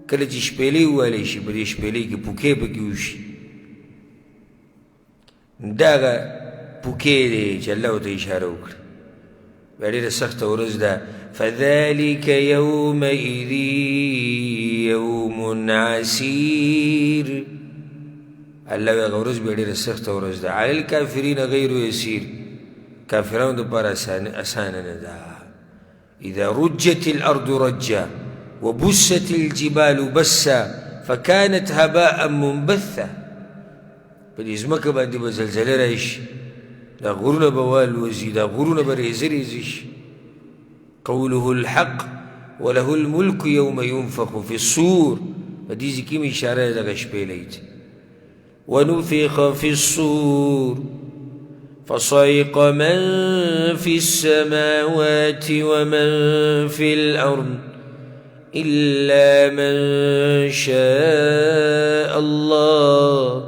کله چې شپېلۍ ووهلی شي، په دې شپېلۍ کې پوکې پکې وشي، دغه پوکې دی چې الله ورته اشاره وکړه. بیا ډېره سخته ورځ ده. فذلك يومئذ يوم عسير. الله وایي هغه ورځ بیا ډېره سخته ورځ ده. على الكافرين غير يسير، کافرانو دپاره اسانه نه ده. اذا رجت الارض رجا وبست الجبال بسا فكانت هباء منبثا. په دې ځمکه باندې به زلزله راشي، دا غرونه به والوځي، دا غرونه به ریزه ریزه شي. قوله الحق وله الملك يوم ينفخ في الصور. په دې ځای کې هم اشاره ده دغه شپېلۍ ته. ونفخ في الصور فصعق من في السماوات ومن في الأرض إلا من شاء الله.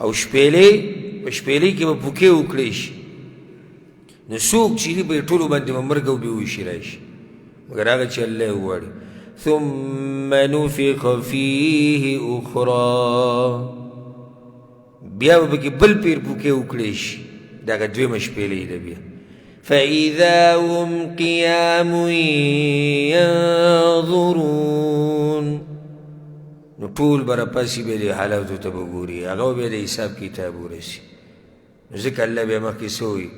او شپېلۍ، په شپېلۍ کې به پوکې وکړی شي، نو څوک چې دي په ټولو باندې به مرګ او بېهوښي راشي، مګر هغه چې الله یې وغواړي. ثم نفخ فيه أخرى. بیا به پکې بل پیر پوکې وکړی شي، دغه دویمه شپېلۍ ده بیا. فإذا هم قيام ينظرون. نو ټول به راپاڅي، بیا دې حالاتو ته به ګوري، هغه به بیا د حساب کتاب ورسي. نو ځکه الله بیا مخکې څه وایي؟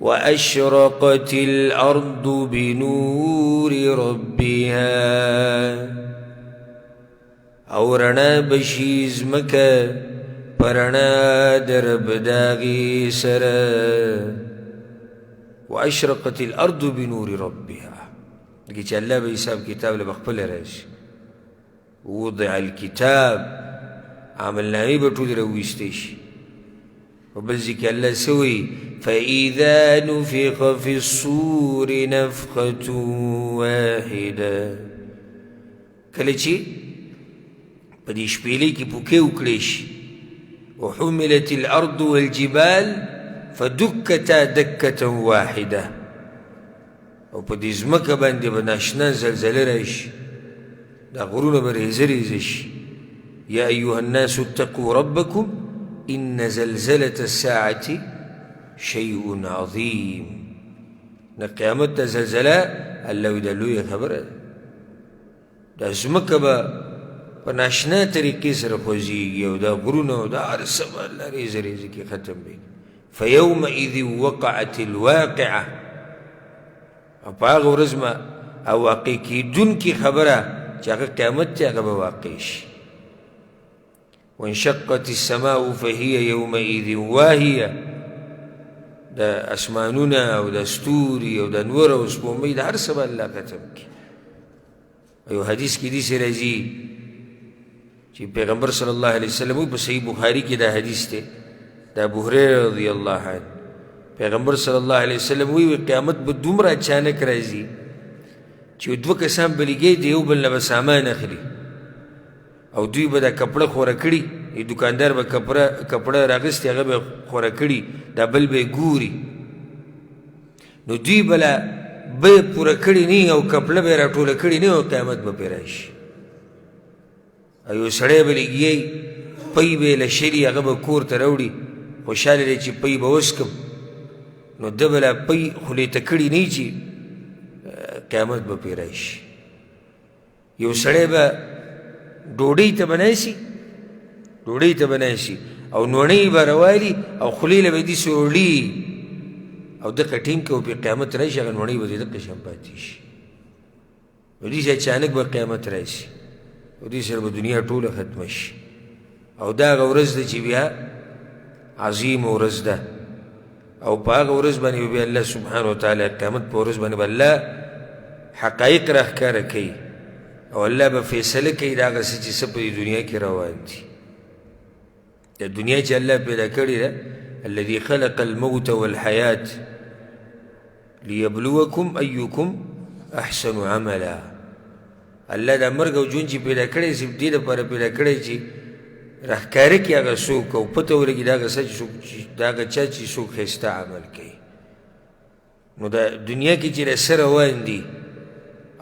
وأشرقت الأرض بنور ربها. او رڼا به شي ځمکه په رڼا د رب د هغې سره. وأشرقت الأرض بنور ربها، ځکه چې الله به حساب کتاب له به خپله راشي. وضع الكتاب، عملنامې به ټولې راوویستی شي. په بل ځای کې الله څه وایي؟ فإذا نفخ في الصور نفخة واحدة. کله چې په دې شپېلۍ کې پوکې وکړی شي، وحملت الأرض والجبال فدکتا دکة واحدة. او په دې ځمکه باندې به ناشنا زلزله راشي، دا غرونه به ریزه ریزه شي. یا ایها الناس اتقوا ربکم ان زلزلة الساعة شيء عظیم. د قیامت د زلزله الله وایي دا لویه خبره ده. دا ځمکه به په ناشنا طریقې سره خوځېږي، او دا غرونه او دا هر څه به الله ریزه ریزه کې ختم وي. فیومئذ وقعت الواقعة. او په هغه ورځ به او واقع کېدونکې خبره چې هغه قیامت دی، هغه به واقع شي. وانشقت السماء فهي يومئذ واهية. د اسمانونه او د ستوري او د نور او سپوږمۍ د هر څه به الله ختم کړي. یو حدیث کې داسې راځي چې پیغمبر صلی الله علیه وسلم وایي، په صحیح بخاري کې دا حدیث دی د ابو هریره رضی الله عنه، پیغمبر صلی الله علیه وسلم وایي قیامت به دومره اچانک راځي چې دوه کسان به لګیا دي، یو بل نه به سامان اخلي، او دوی به دا کپړه خوره کړي، دکاندار به کپړه راغستې، هغه به خوره کړي، دا بل به یې ګوري، نو دوی به لا بیه پوره کړې نه او کپړه به یې راټوله کړې نه او قیامت به پرې راشي. او یو سړی به لګیایي، پی به یې له شلي، هغه به کور ته راوړي، خوشحاله دی چې پی به وڅکم، نو ده به لا پی خولې ته کړي نه چې قیامت به پرې راشي. یو سړی به ډوډۍ ته به ناسي، ډوډۍ ته به ناسي او نوڼۍ به راوالي او خولې له به یې داسې وړي، او دقه ټیم کې به پرې قیامت راشي، هغه نوڼۍ به دې دقه شان پاتې شي. نو دې چې اچانک به قیامت راشي او دې سره به دنیا ټوله ختمه شي. او دا هغه ورځ ده چې بیا عظیم ورځ ده، او په هغه ورځ باندې به بیا الله سبحانه وتعالی قیامت په ورځ باندې به الله حقایق راښکاره کوي، او الله به فیصله کوي د هغه څه چې څه په دې دنیا کې روان دي. د دنیا چې الله پیدا کړې ده، الذي خلق الموت والحیات لیبلوکم ایکم احسن عملا. الله دا مرګ او ژوند چې پیدا کړی صرف دې دپاره پیدا کړی چې راښکاره کړي هغه څوک او پته ولګي د هغه څه د هغه چا چې څوک ښایسته عمل کوي. نو دا دنیا کې چې دا څه روان دي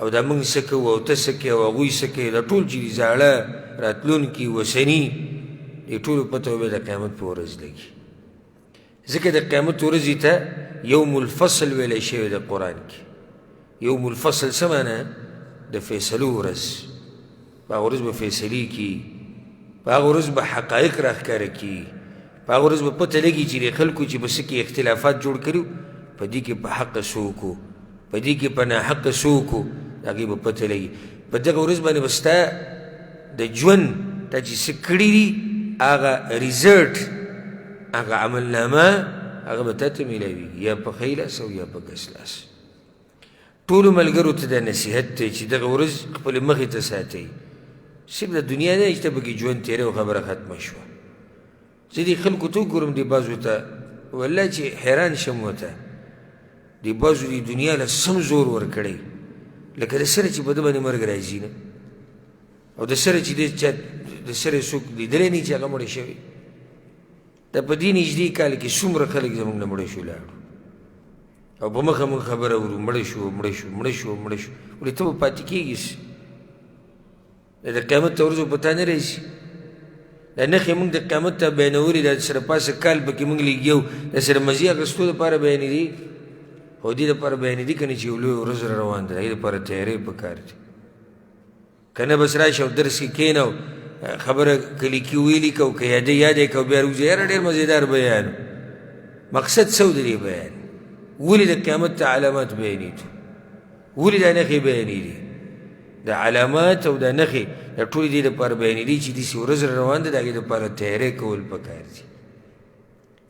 او دا موږ څه کوو او ته څه کوې او هغوی څه کوي، دا ټول چې دي زاړه، راتلونکي، اوسني، دې ټولو پته به د قیامت په ورځ لګي. ځکه د قیامت ورځې ته یوم الفصل ویلی شوی د قرآن کې. یوم الفصل څه معنا؟ د فیصلو ورځ. په هغه ورځ به فیصلې کېږي، په هغه ورځ به حقایق راښکاره کېږي، په هغه ورځ به پته لګي چې د خلکو چې په څه کې اختلافات جوړ کړي په دې کې په حقه څوک و، په دې کې په ناحقه څوک و، د هغې به پته لګي. په دغه ورځ باندې به ستا د ژوند تا چې څه کړي دي هغه ریزلټ، هغه عملنامه، هغه به تا ته میلاویږي، یا په ښی لاس او یا په ګس لاس. ټولو ملګرو ته دا نصیحت دی چې دغه ورځ خپلې مخې ته ساتئ. صرف د دنیا نه چې ته پکې ژوند تېری او خبره ختمه شوه. زه دې خلکو ته وګورم، دې بعضو ته والله چې حیران شم ورته. دې بعضو دې دنیا له سم زور ورکړی، لکه د سره چې په ده باندې مرګ راځي نه، او د سره چې چا د سره څوک لیدلی نه چې هغه مړی شوی. دا په دې نږدې کال کې څومره خلک زموږ نه مړه شو لاړو، او په مخه موږ خبره اورو مړه شو مړه شو مړه شو مړه شو. ولې ته به پاتې کېږي؟ د قیامت ته ورځو په تا نه راځي. دا نښې موږ د قیامت ته بیانولې، دا سره پاسه کال پکې موږ لګیو، د سره مزې اخیستو دپاره بیانې دي، خو دې دپاره بیانې دي که نه چې یو لویه ورځ را روان ده، د هغې دپاره تیاری پکار دی. که نه بس راشه او درس کې کښېنه او خبره که لیکي ویې لیکه او که یادې یاد یې کړه او بیا راوځي، یاره ډېر مزېدار بیان. مقصد څه و د دې بیان؟ ولې د قیامت ته علامات بیانېدو؟ ولې دا نښې بیانېدي؟ د علامات او د نښې د ټولې دې دپاره بیانېدي چې داسې ورځ را روان ده، د هغې دپاره تیاری کول پکار دي.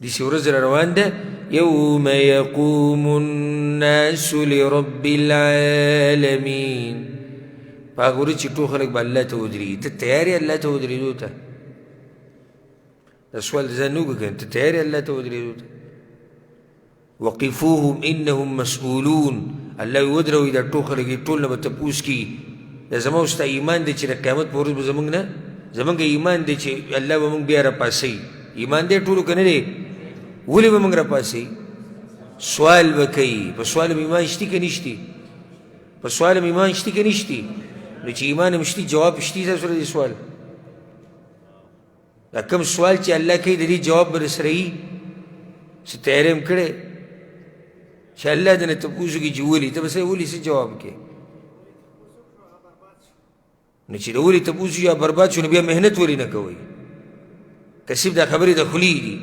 داسې ورځ را روان ده، یوم یقوم الناس لرب العالمین. په هغه ورځ چې ټول خلک به الله ته ودرېږي. ته تیار یې الله ته ودرېدو ته؟ دا سوال د ځان نه وکړه، ته تیار یې الله ته ودرېدو ته؟ وقفوهم انهم مسؤولون. الله یې ودروي دا ټول خلک یې ټول نه به تپوس کېږي. دا زما او ستا ایمان دی چې د قیامت په ورځ به زموږ نه، زموږ ایمان دی چې الله به موږ بیا راپاڅوي. ایمان دی ټولو که نه دی؟ ولې به موږ راپاڅوي؟ سوال به کوي. په سوال هم ایمان شتي که نشتي؟ په سوال هم ایمان شتي که نشتي؟ نو چې ایمان هم شتي جواب شتي تاسو سره دې سوال. دا کوم سوال چې الله کوي د دې جواب به سره وي. څه تیاری هم کړی چې الله دې نه تپوس وکړي چې ولې، ته به څه ولې څه جواب کوې؟ نو چې د ولې تپوس وشي یا برباد شو، نو بیا محنت ولې نه کوئ؟ که صرف دا خبرې د خولې دي،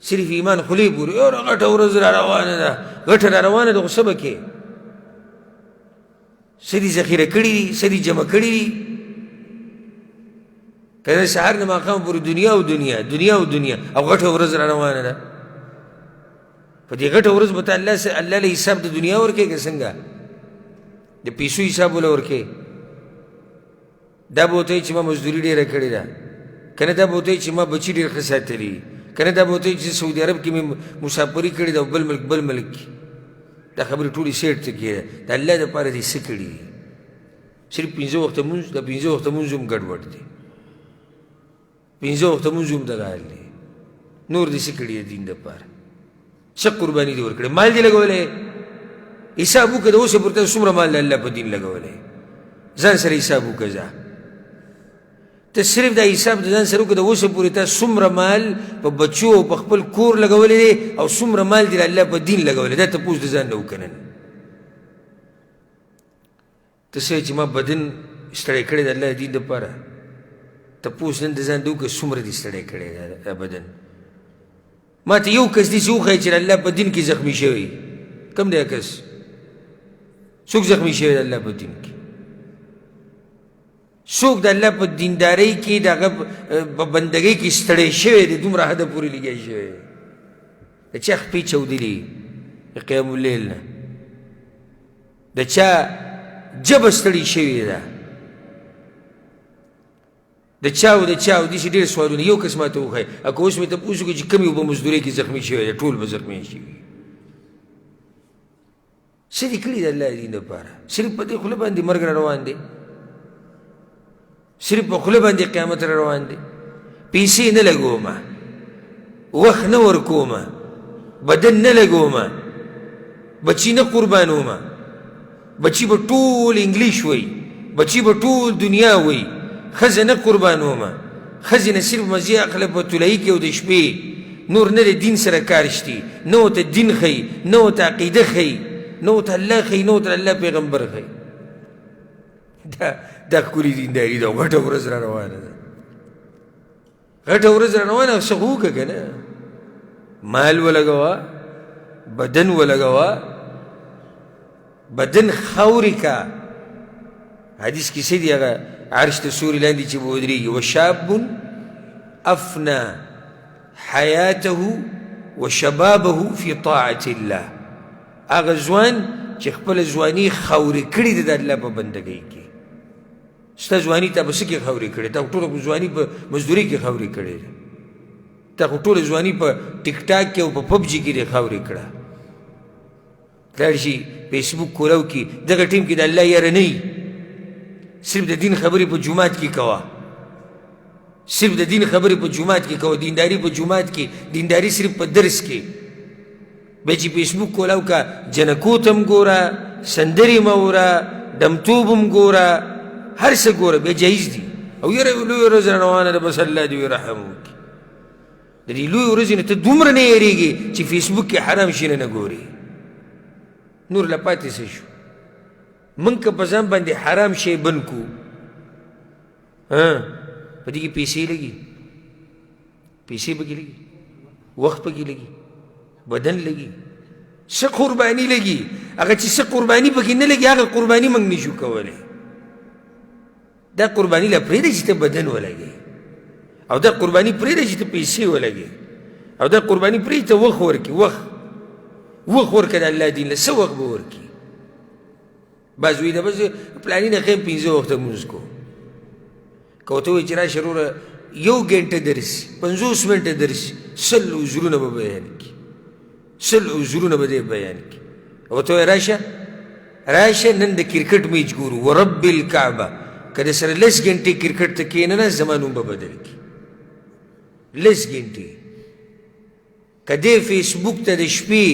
صرف ایمان خولې پورې، یاره غټه ورځ را روانه ده، غټه را روانه ده، خو څه به کوې؟ څه دي ذخیره کړي دي، څه دي جمع کړي دي؟ که نه سهار نه ماښام پورې دنیا او دنیا، دنیا او دنیا، او غټه ورځ را روانه ده. په دې غټه ورځ به ته الله سره الله له حساب د دنیا ورکوې که څنګه؟ د پیسو حساب وله ورکوې؟ دا به ورته وایي چې ما مزدوري ډېره کړې ده، که نه دا به ورته وایي چې ما بچي ډېر ښه ساتلي دي، که نه دا به ورته وایي چې سعودي عرب کې مې مسافري کړې ده او بل ملک بل ملک کې. دا خبرې ټولې سیټ ته کېده. د الله دپاره دې څه کړي دي؟ صرف پنځه وخته مونځ، دا پنځه وخته مونځ هم ګډوډ دی، پنځه وخته مونځ هم دغه حال دی. نور دې څه کړي د دین دپاره؟ څه قرباني دې ورکړې؟ مال دې لګولی؟ حساب وکړه د اوسه پورې ته څومره مال د الله په دین لګولی؟ ځان سره حساب وکړه. ځه ته صرف دا حساب د ځان سره وکړه د اوسه پورې تا څومره مال په بچو او په خپل کور لګولی دی او څومره مال دې د الله په دین لګولی، دا تپوس د ځان نه وکړه نن. ته څه چې ما بدن ستړی کړی د الله دین دپاره، تپوس نن د ځان د وکړه څومره دې ستړی کړی دا بدن. ما ته یو کس داسې وښایي چې د الله په دین کې زخمي شوی. کوم دی کس؟ څوک زخمي شوی د الله په دین کې؟ څوک د الله په دیندارۍ کې د هغه په بندګۍ کې ستړی شوی دی، دومره حده پورې لګیا شوی دی، د چا خپې چاودلي د قیام اللیل نه، د چا ژبه ستړې شوې ده، د چا او د چا او داسې ډېر سوالونه. یو کس ما ته وښایي، که اوس مې تپوس وکړي چې کوم یو په مزدورۍ کې زخمي شوی دی، ټول به زخمیان شوي. څه دې کړي د الله دین دپاره؟ صرف په دې خوله باندې مرګ را روان دی، صرف په خوله باندې قیامت را روان دی. پیسې نه لګومه، وخت نه ورکومه، بدن نه لګومه، بچي نه قربانومه، بچي به ټول انګلیش وایي، بچي به ټول دنیا وایي، ښځه نه قربانومه، ښځې نه صرف مزې اخله په طلایي کې او د شپې، نور نه د دین سره کار شتي، نه ورته دین ښیي، نه ورته عقیده ښیي، نه ورته الله ښیي، نه ورته الله پیغمبر ښیي. دا ښکلې دینداري ده، غټه ورځ را روانه ده، غټه ورځ را روانه. څه خو وکړه که نه، مال ولګوه، بدن ولګوه، بدن خاورې کا. حدیث کې څه دي؟ هغه عرش ته سوري لاندې چې به ودرېږي، وشاب افنا حیاته وشبابه فی طاعة الله. هغه ځوان چې خپله ځواني خاورې کړې ده د الله په بندګۍ کې. ستا ځواني تا په څه کې خاورې کړې؟ تا خو ټوله ځواني په مزدورۍ کې خاورې کړې ده، تا خو ټوله ځواني په ټیک ټاک کې او په پبجي کې دې خاورې کړه. لاړ شي فیسبوک کولاو کې، دغه ټیم کې د الله یاره نه وي، صرف د دین خبرې په جومات کې کوه، صرف د دین خبرې په جومات کې کوه، دینداري په جومات کې، دینداري صرف په درس کې. بیا چې فیسبوک کولاو کا، جنکو ته هم ګوره، سندرې مه اوره، ډمتوب هم ګوره، هر څه ګوره، بیا جایز دي. او یاره یو لویه ورځ را روانه ده، بس الله دې رحم وکړي. د دې لویې ورځې نه ته دومره نه یېرېږې چې فیسبوک کې حرام شیونه نه ګورې. نور له پاتې څه شو؟ موږ که په ځان باندې حرام شی بند کړو، په دې کې پیسې لګي، پیسې پکې لګي، وخت پکې لګي، بدن لګي، څه قرباني لګي. هغه چې څه قرباني پکې نه لګي، هغه قرباني موږ نشو کولی. دا قرباني لا پرېږده چې ته بدن ولګې، او دا قرباني پرېږده چې ته پیسې ولګې، او دا قرباني پرېږده ته وخت ورکړي. وخت وخت ورکړه د الله دین له، څه وخت به ورکړي؟ بعض وایي دا بس پلاني نه ښیم پنځه وخته لمونځ کوو. که ورته ووایي چې راشه وروره یو ګنټه درس، 50 منټه درس، 100 عذرونه به بیان کړي، 100 عذرونه به دی بیان کړي. ورته ووایي راشه راشه نن د کرکټ میچ ګورو، ورب الکعبه که د سره 10 ګنټې کرکټ ته کښېنه نه، زما نوم به بدل کړي. 10 ګنټې که دی فیسبوک ته د شپې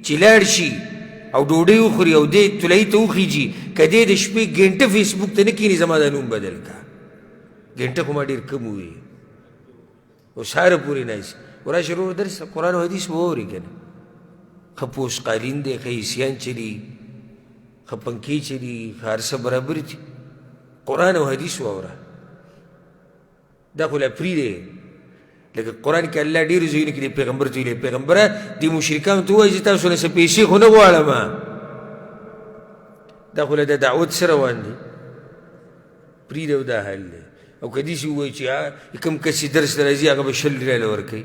چې لاړ شي او ډوډۍ وخوري او دی طلایي ته وخیږي، که دی د شپې ګنټه فیسبوک ته نه کښېني، زما دا نوم بدل کړه. ګنټه خو ما ډېر کم وویل، او سهاره پورې ناست وراشه وروره درس قرآن او حدیث به واوري که نه. ښه پوست قالین دی، ښه ایسیان چلي، ښه پنکې چلي، ښه هر څه برابر دي. قرآن او حدیث واوره، دا خو لا پرېږدی. لکه قرآن کې الله ډېرو ځایونو کې د پیغمبر ته ویلي، پیغمبره دې مشرکانو ته ووایه چې تاسو نه څه پیسې خو نه غواړم. دا خو لا د دعوت څه روان دي، پرېږده او دا حال دی. او که داسې ووایي چې کوم کس چې درس ته راځي هغه به 20 ریاله ورکوي،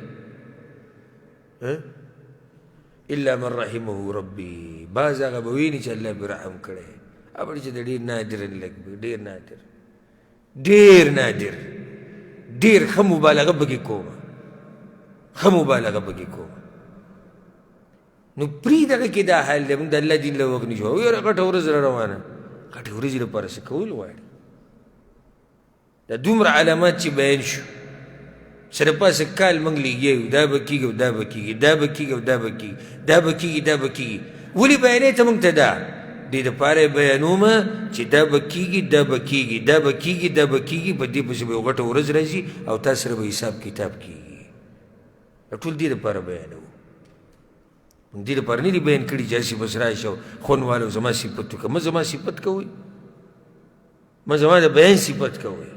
الا من رحمه ربي، بعض هغه به ویني چې الله پرې رحم کړی، هغه چې د ډېر نادر لږ ډېر نادر، ډېر نادر، ډېر ښه مبالغه پکې کومه، ښه مبالغه پکې کومه. نو پرې دغه کې دا حال دی، موږ د الله دین له وخت نشو. او یاره غټه ورځ را روانه، غټې ورځې لپاره څه کول غواړي؟ دا دومره علامات چې بیان شو، سره پاسه کال موږ لګیا یو، دا به کېږي او دا به کېږي، دا به کېږي او دا به کېږي، دا به کېږي، دا به کېږي. ولې بیانې ته موږ ته دا دې دپاره یې بیانومه چې دا به کېږي، دا به کېږي، دا به کېږي، دا به کېږي، په دې پسې به یو غټه ورځ راځي او تا سره به حساب کتاب کېږي. دا ټول دې دپاره بیانوو. موږ دې دپاره نه دي بیان کړي چې هسې بس راشه او خون والو زما صفت وکړه. مه زما صفت کوئ، مه زما د بیان صفت کوئ،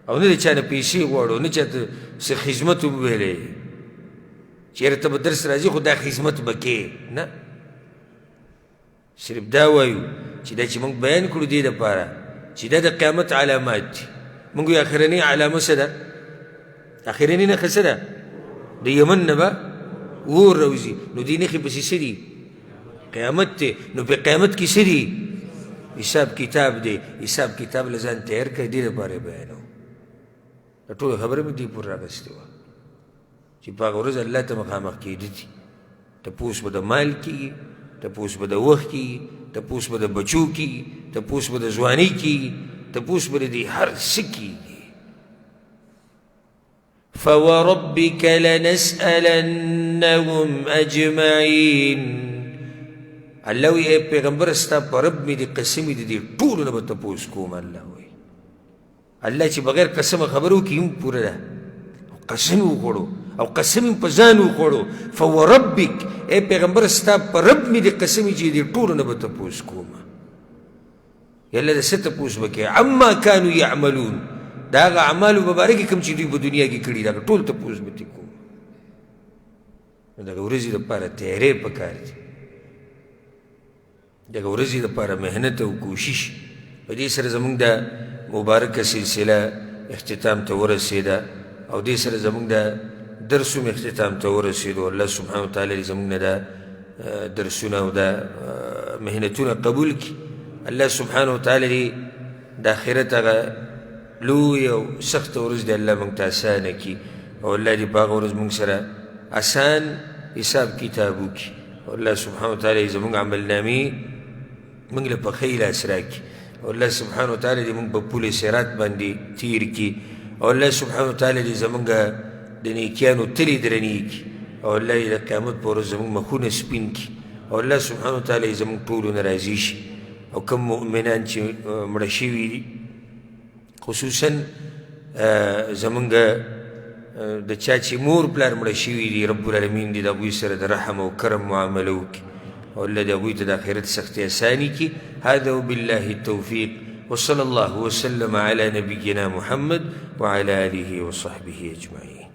او نه د چا نه پیسې غواړو، نه چا ته څه خدمت هم ویلی. چې یاره ته به درس راځي خو دا خدمت به کې نه. صرف دا وایو چې دا چې موږ بیان کړو دې دپاره چې دا د قیامت علامات دي. موږ یې اخرنۍ علامه څه ده؟ اخرنۍ نښه څه ده؟ د یمن نه به اور راوځي. نو دې نښې پسې څه دي؟ قیامت دی. نو په قیامت کې څه دي؟ حساب کتاب دی. حساب کتاب له ځان تیار کړه، دې لپاره یې بیانوم. دا ټوله خبره مې دې پورې راغستې وه چې په هغه ورځ الله ته مخامخ کېده دي. تپوس به د مال کېږي، تپوس به د وخت کېږي، تپوس به د بچو کېږي، تپوس به د ځوانۍ کېږي، تپوس به د دې هر څه کېږي. فوربك لنسألنهم أجمعين. الله وی ای پیغمبر ستا په رب مې دې قسم دې دې ټولو نه به تپوس کوم. الله وی الله چې بغیر قسمه خبره وکړي هم پوره ده، قسم یې وخوړو او قسم یې په ځان وخوړو. فوربک ای پیغمبر ستا په رب مې دې قسم چې دې ټولو نه به تپوس کوم. یله د څه تپوس به کوې؟ عما کانو یعملون، د هغه اعمالو په باره کې کوم چې دوی په دنیا کې کړي دغه ټول تپوس به ترې کوم. نو دغه ورځې دپاره تیاری پکار دی، دغه ورځې دپاره محنت او کوشش. په دې سره زموږ د مبارکه سلسله اختتام ته ورسېده او دې سره زموږ د درس هم اختتام ته ورسېدو. الله سبحانه وتعالی دې زموږ نه دا درسونه او دا محنتونه قبول کړي. الله سبحانه وتعالی دې د آخرت هغه لوی او سخته ورځ دې الله موږ ته اسانه کړي او الله دې په هغه ورځ موږ سره اسان حساب کتاب وکړي. او الله سبحانه وتعالی دې زموږ عملنامې موږ له په ښه لاس راکړي او الله سبحانه وتعالی دې موږ په پل صراط باندې تیر کړي او الله سبحانه وتعالی دې زموږ د نیکیانو تلې درنې کړي او الله دې د قیامت په ورځ زموږ مخونه سپین کړي او الله سبحانه وتعالی دې زموږ ټولو نه راضي شي. او کوم مؤمنان چې مړه شوي دي، خصوصا زمونږ د چا چې مور پلار مړه شوي دي، رب العالمین دې د هغوی سره د رحم او کرم معامله وکړي او الله دې هغوی ته د آخرت سختې اسانې کړي. هذا وبالله التوفیق وصلى الله وسلم على نبينا محمد وعلى آله وصحبه أجمعين.